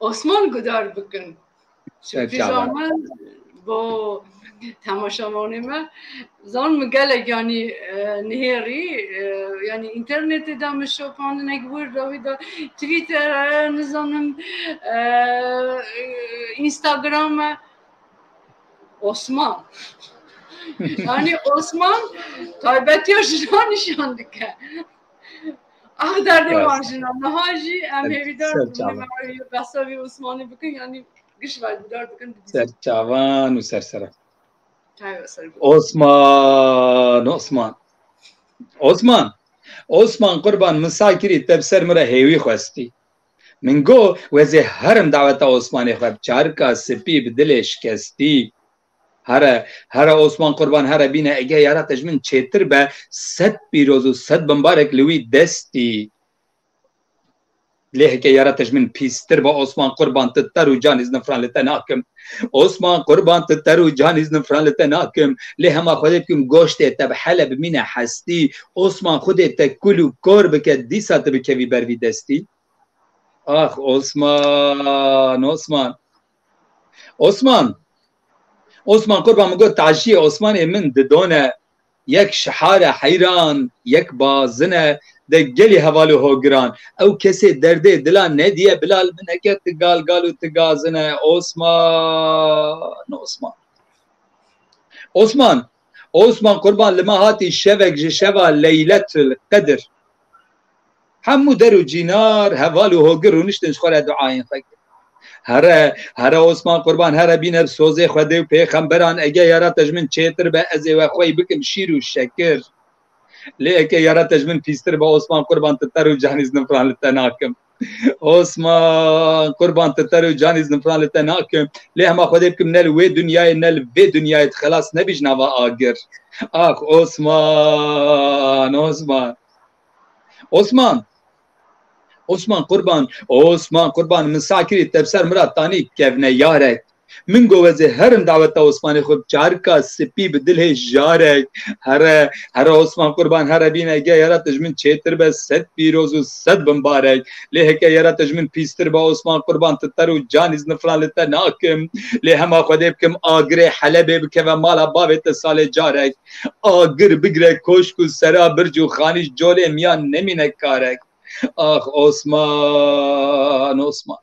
Osman gudar bikin. Sürpriz Çawa. Osman. bo temaşevanê me. Zan min gelek, yanî, e, nihêrî, e, yanî înternetê de min şopandinek wir re wî de Twitter e, nizanim, e, Instagram e. Osman. Yanî Osman taybetiya jinan nîşan dike. Ah derdê wan jinan. Niha jî em hêvîdar dibin, behsa vî Osmanî bikin, yanî giş bergudar dikin. Ser çavan û ser sera. Osman, Osman. Osman, Osman qurban, min sa kirî te bi ser min re hêwî xwestî. Min got, wezê herim daweta Osmanê xwe bi çarika spî, bi dilê şikestî. Here, here Osman qurban, here bîne, ege yara te ji min çêtir be, sed pîroz û sed bimbarek li wî destî. Lê heke yara te ji min pîstir be, Osman qurban, tu ter û canî ez nifran li te nakim. Osman qurban, tu ter û canî ez nifran li te nakim. Lê hema Xwedê bikim goştê te bi hele bimîne hestî. Osman Xwedê te kul û kor bike, dîsa tu bikevî ber vî destî. Ax Osman, Osman. Osman. Osman qurban, min got, taşiyê Osmanê min didone. Yek şihare heyran, yek bazine de gelî heval û hogiran. Ew kesê derdê dila nediye bilal, min eke ti gal gal û ti gazine. Osman, Osman. Osman, Osman qurban, li me hatî şevek ji şeva Leyletul Qedir. Hemû der û cînar, heval û hogir rûniştin ji xwe re duayên xwe kir. Here, here Osman qurban, here bîne bi sozê Xwedê û pêxemberan, ege yara te ji min çêtir be, ez ê we xwey bikim şîr û şekir. Lê eke yara te ji min pîstir be, Osman qurban, tu ter û canî ez nifran li te nakim. Osman qurban, tu ter û canî ez nifran li te nakim. Lê hema Xwedê bikim ne li wê dinyayê ne li vê dinyayê tu xelas nebî ji nava agir. Ax Osman, Osman. Osman. Osman qurban, Osman qurban, min sa kirî te bi ser min re tanî kevne yarek. Min got, wezê herim daweta Osmanê xwe bi çarika spî, bi dilê jarek. Here, here Osman qurban, here bîne, ege yara te ji min çêtir be, sed pîroz û sed bimbarek. Lê heke yara te ji min pîstir be, Osman qurban, tu ter û canî ez nifran li te nakim. Lê hema Xwedê bikim, agirê Helebê bikeve mala bavê te salê carek. Agir bigire koşk û sera birc û xanî, ji colê miyan nemîne karek. Ax Osman, Osman.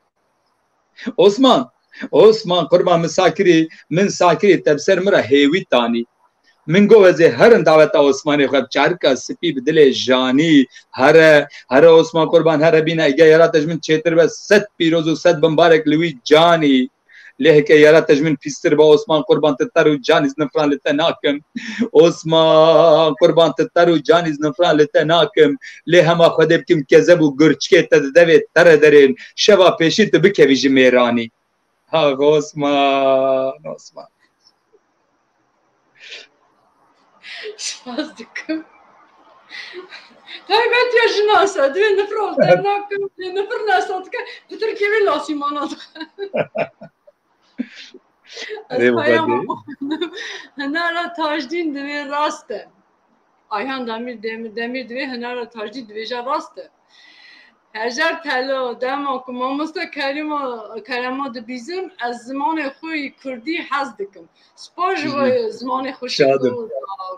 Osman, Osman qurban, min sa kirî, min sa kirî te bi ser min re hêwî tanî. Min got, wezê herin daweta Osmanê xwe bi çarika spî, bi dilê janî. Here, here Osman qurban, here bîne, ege yara te ji min çêtir be, sed pîroz û sed bimbarek li wî canî. Lê heke yara te ji min pîstir be, Osman qurban, tu ter û canî ez nifran li te nakim. Osman qurban, tu ter û canî ez nifran li te nakim. Lê hema Xwedê bikim kezeb û gurçikê te di devê te re derên. Şeva pêşî tu bikevî ji mêranî. Ax Osman, Osman. Spas dikim. Taybetiya jinas e, divê nifir li te nakim, lê nifir li te dike, pitir kêvê lasîmana dixe. Ez Rê peyama bibê. Xwe xwindim. Hinara Tajdîn divê rast e. Ayhan Demir, Demir, Demir divê Hinara Tajdîn dibêje rast e. Hejar Telo, dema ku mamoste Kerîma, Kerema dibîzim, ez zimanê xwe yî kurdî hez dikim. Spas ji we zimanê xweşik ku,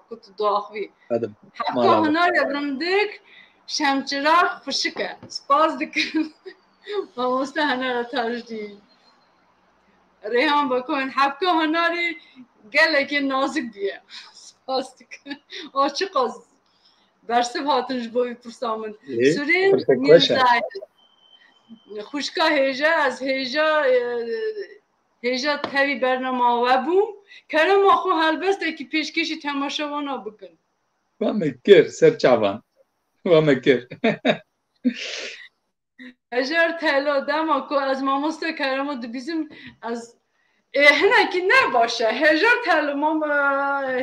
ku tu diaxivî. Şadim. Hebka hunarê rindik, şemçirax xweşik e. Spas dikim. Mamoste Hinara Tajdîn. Reyhan Bakoyan, hebka hunarê gelekê nazik bûye. Spas dikim. A çiqas bersiv hatin ji bo vî pirsa min. Ê, Surên pirsek xweş e. Mîrzayê. Xwişka hêja, ez hêja, e, hêja tevî bernama we bûm. Kerema xwe helbestekî pêşkêşî temaşevana bikin. We me kir, ser çavan. We me kir. Hejar Telo, dema ku ez mamoste Keremo dibîzim, ez, ê, hinekî ne baş e. Hejar Telo, mam, e,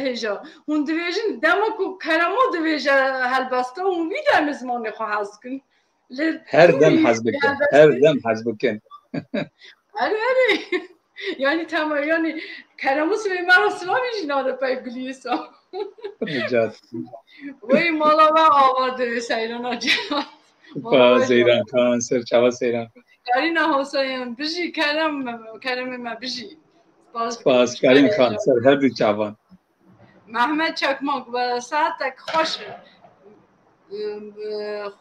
hêja. Hûn dibêjin, dema ku Keremo dibêje helbesta, hûn wî demê zimanê xwe hez dikin. Lê her dem hez bikin. Her dem hez bikin. Erê, erê. Yanî tamam, yanî Keremo sibê me re silavî jî nade pey guliyê sa. Rica dikim. Wey mala we ava divê seyrana cihat. Spas Zeyran Xan, ser çava Zeyran Xan. Karîna Hoseyan, bijî Kerem, Keremê me bijî. Spas Karîn Xan, ser her du çavan. Mehmet Çakmak, we saetek xweş,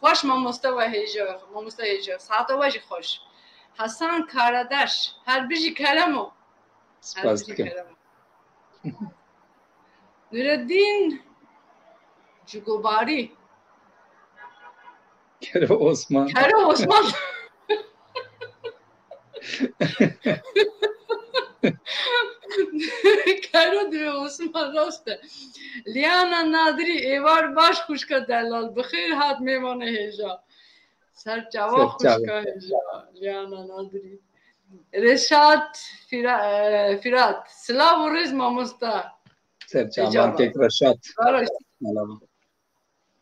xweş mamoste we hêja, mamoste hêja, saeta we jî xweş. Hasan Karadeş, her bijî Keremo. Spas dikim. Nureddin Cugobari. Kero Osman. Kero Osman. Kero dibe Osman, rast e. Liana Nadri, êvar baş xwişka delal. Bi xêr hat mêvanê hêja. Ser çava xwişka hêja. Liana Nadri. Reşat Fira-, e, Firat. Silav û rêz mamosta. Ser çavan kek Reşat.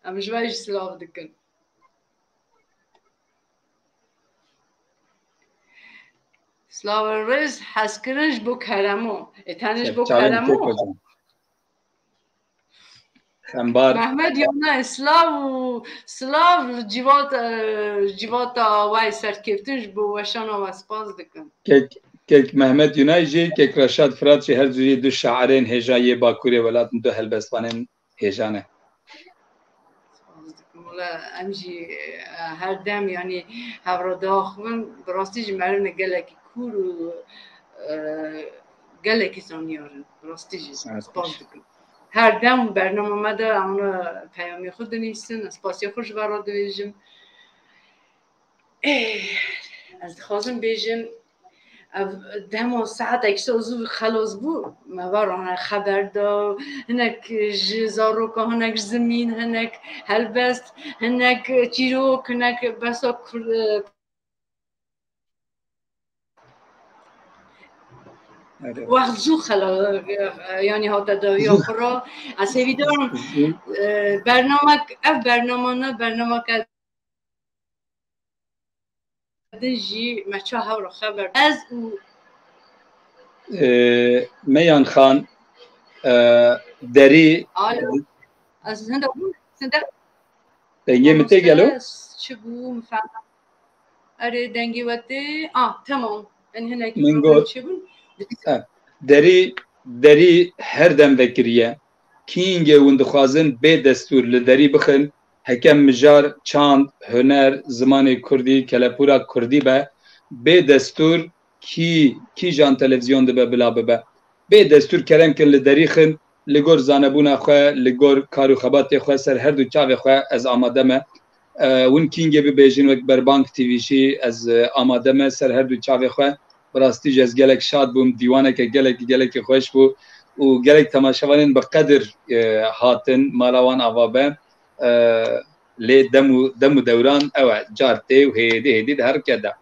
Em ji we jî silav dikin. Silav û rêz, hezkirin ji bo Keremo. Ê tenê ji bo Keremo. Xembar. Mehmet Yonay, silav û silav li civata, civata we serkeftin ji bo weşana we spas dikim. Kek, kek Mehmet Yonay jî, kek Reşat Firat jî her du jî du şairên hêja yê Bakurê welat min, du helbestvanên hêja ne. Spas dikim. Wala em jî, e, her dem, yanî, hevra diaxivin, bi rastî jî meriv ne gelekî kûr û, e, gelekî zaniyar in. Bi rastî jî spas dikim. Her dem bernama me de em peyamê xwe dinivîsin, ez spasiya xwe ji we re dibêjim. Ê, ez dixwazim bêjim, ev dema saetek îşte zû xelas bû, me va rana xeber da, hinek ji zaroka, hinek ji zimîn, hinek helbest, hinek çîrok, hinek behsa Kur-, wext zû xela, yanî hate dawiya xwe re. Ez hêvîdarim, e, bernamek, ev bernama ne, bernameke din jî me ça hev re xeber. Ez û Meyan Xan, e, derî. Alo. Ez hinde bû, hinde. Dengê min tê gelo? Çi bû, min fehmand. Erê, dengê we tê. Ah, tamam. Min hinekî problem çêbûn. Derî, derî her dem vekiriye. Kîngê hûn dixwazin bê destûr li derî bixin, heke mijar, çand, huner, zimanê kurdî, kelepûra kurdî be, bê destûr kî, kîjan televîzyon dibe bila bibe. Bê destûr kerem kin li derî xin, li gor zanebûna xwe, li gor kar û xebatê xwe ser her du çavê xwe ez amade me. E, hûn kîngê bibêjin wek Berbang T V jî ez, e, amade me ser her du çavê xwe. Bi rastî jî ez gelek şad bûm. Dîwaneke gelekî, gelekî xweş bû û gelek temaşevanên bi qedir, e, hatin mala wan ava be. E, lê dem û, dem û dewran ew e, car tê û hêdî hêdî diherike de.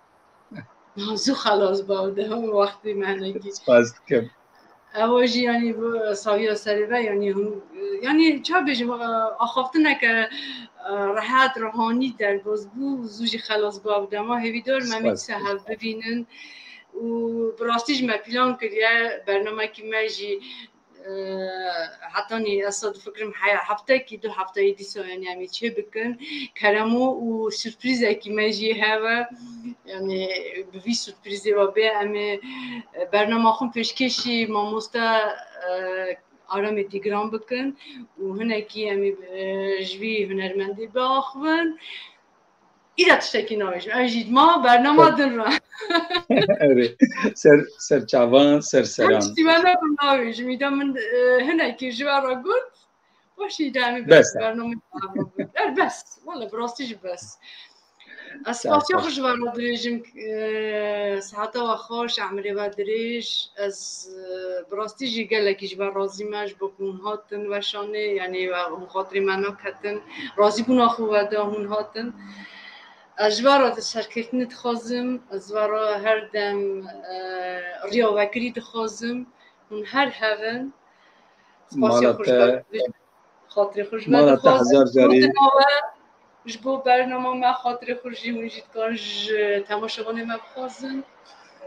Zû xelas ba de hemû wextî me hinekî. Spas dikim. Ewa jî, yanî, bi saviya serê ve, yanî, hûn, yanî, ça bêjim, e, axaftineke, e, rehet, ruhanî derbas bû, zû jî xelas bû ev dema. Hêvîdar me mît se hev bibînin û bi rastî jî me plan kiriye, bernamekî me jî, e, hetanî ez difikirim he-, heftekî, du hefteyê dîsa, yanî, em ê çê bikin. Keremo û surprîzekî me jî heve. Yanî bi vî surprîzê ve bê em ê, e, bernama xwe pêşkêşî mamoste, e, Aramê Dîgran bikin û hinekî em ê, e, ji vî hunermendê biaxivin. Îda tiştekî nabêjim. Ev jî ma bernama din re. Erê. Ser, ser çavan, ser seran. Tiştî me ne nabêjim. Îda min, e, hinekî ji we re got. Weşî demî bes, bernameyê me bes. Wele bi rastî jî bes. Ez spasiya xwe ji we re dirêjim, e, seheta we xweş, emrê we dirêj. Ez, e, bi rastî jî gelekî ji we razî me, ji bo ku hûn hatin weşanê, yanî we, hûn xatirê me neketin. Razîbûna xwe we da hûn hatin. Ez ji we re serkeftinê dixwazim, ez ji we re her dem, e, riya vekirî dixwazim. Hûn her hev in. Spasiya xwe ji we re dibêjim. Xatirê xwe ji me dixwazim. Ji bo bernama me xatirê xwe jî hûn jî dikarin ji temaşevanê me bixwazin.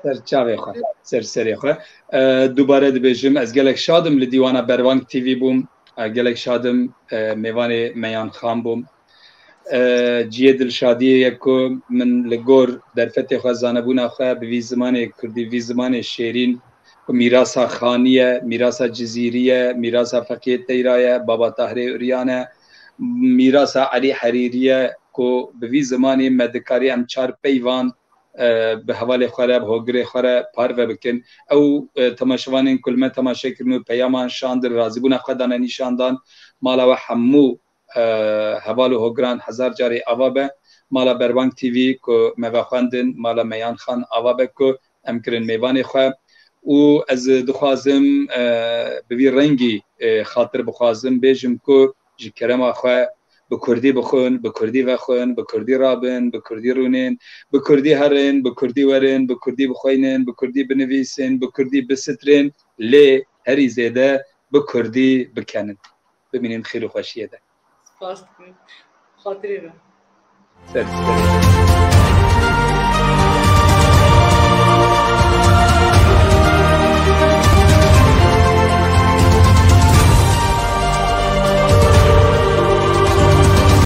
Ser çavê xwe, ser serê xwe. E, dubare dibêjim, ez gelek şad im li dîwana Berbang T V bûm. E, gelek şad im, e, mêvanê Meyan Xan bûm. E, cihê dilşadiyê ye ku min li gor derfetê xwe, zanebûna xwe bi vî zimanê kurdî, vî zimanê şêrîn, ku mîrasa Xanî ye, mîrasa Cizîrî ye, mîrasa Feqiyê Teyra ye, Baba Tahirê Uryan e, mîrasa Elî Herîrî ye, ku bi vî zimanî me dikarî em çar peyvan, e, bi hevalê xwe re, bi hogirê xwe re parve bikin. Ew, e, temaşevanên ku li me temaşe kirin û peyaman şandin, razîbûna xwe dane nîşan dan, mala we hemû, e, heval û hogiran hezar carî ava be. Mala Berbang T V ku me vexwendin, mala Meyan Xan ava be ku em kirin mêvanê xwe. Û ez dixwazim, e, bi vî rengî, e, xatir bixwazim, bêjim ku ji kerema xwe bi kurdî bixwin, bi kurdî vexwin, bi kurdî rabin, bi kurdî rûnin, bi kurdî herin, bi kurdî werin, bi kurdî bixweynin, bi kurdî binivîsin, bi kurdî bisitrên, lê herî zêde bi kurdî bikenin. Bimînin xêr û xweşiyê de. Spas dikim. Xatirê be. Ser, ser.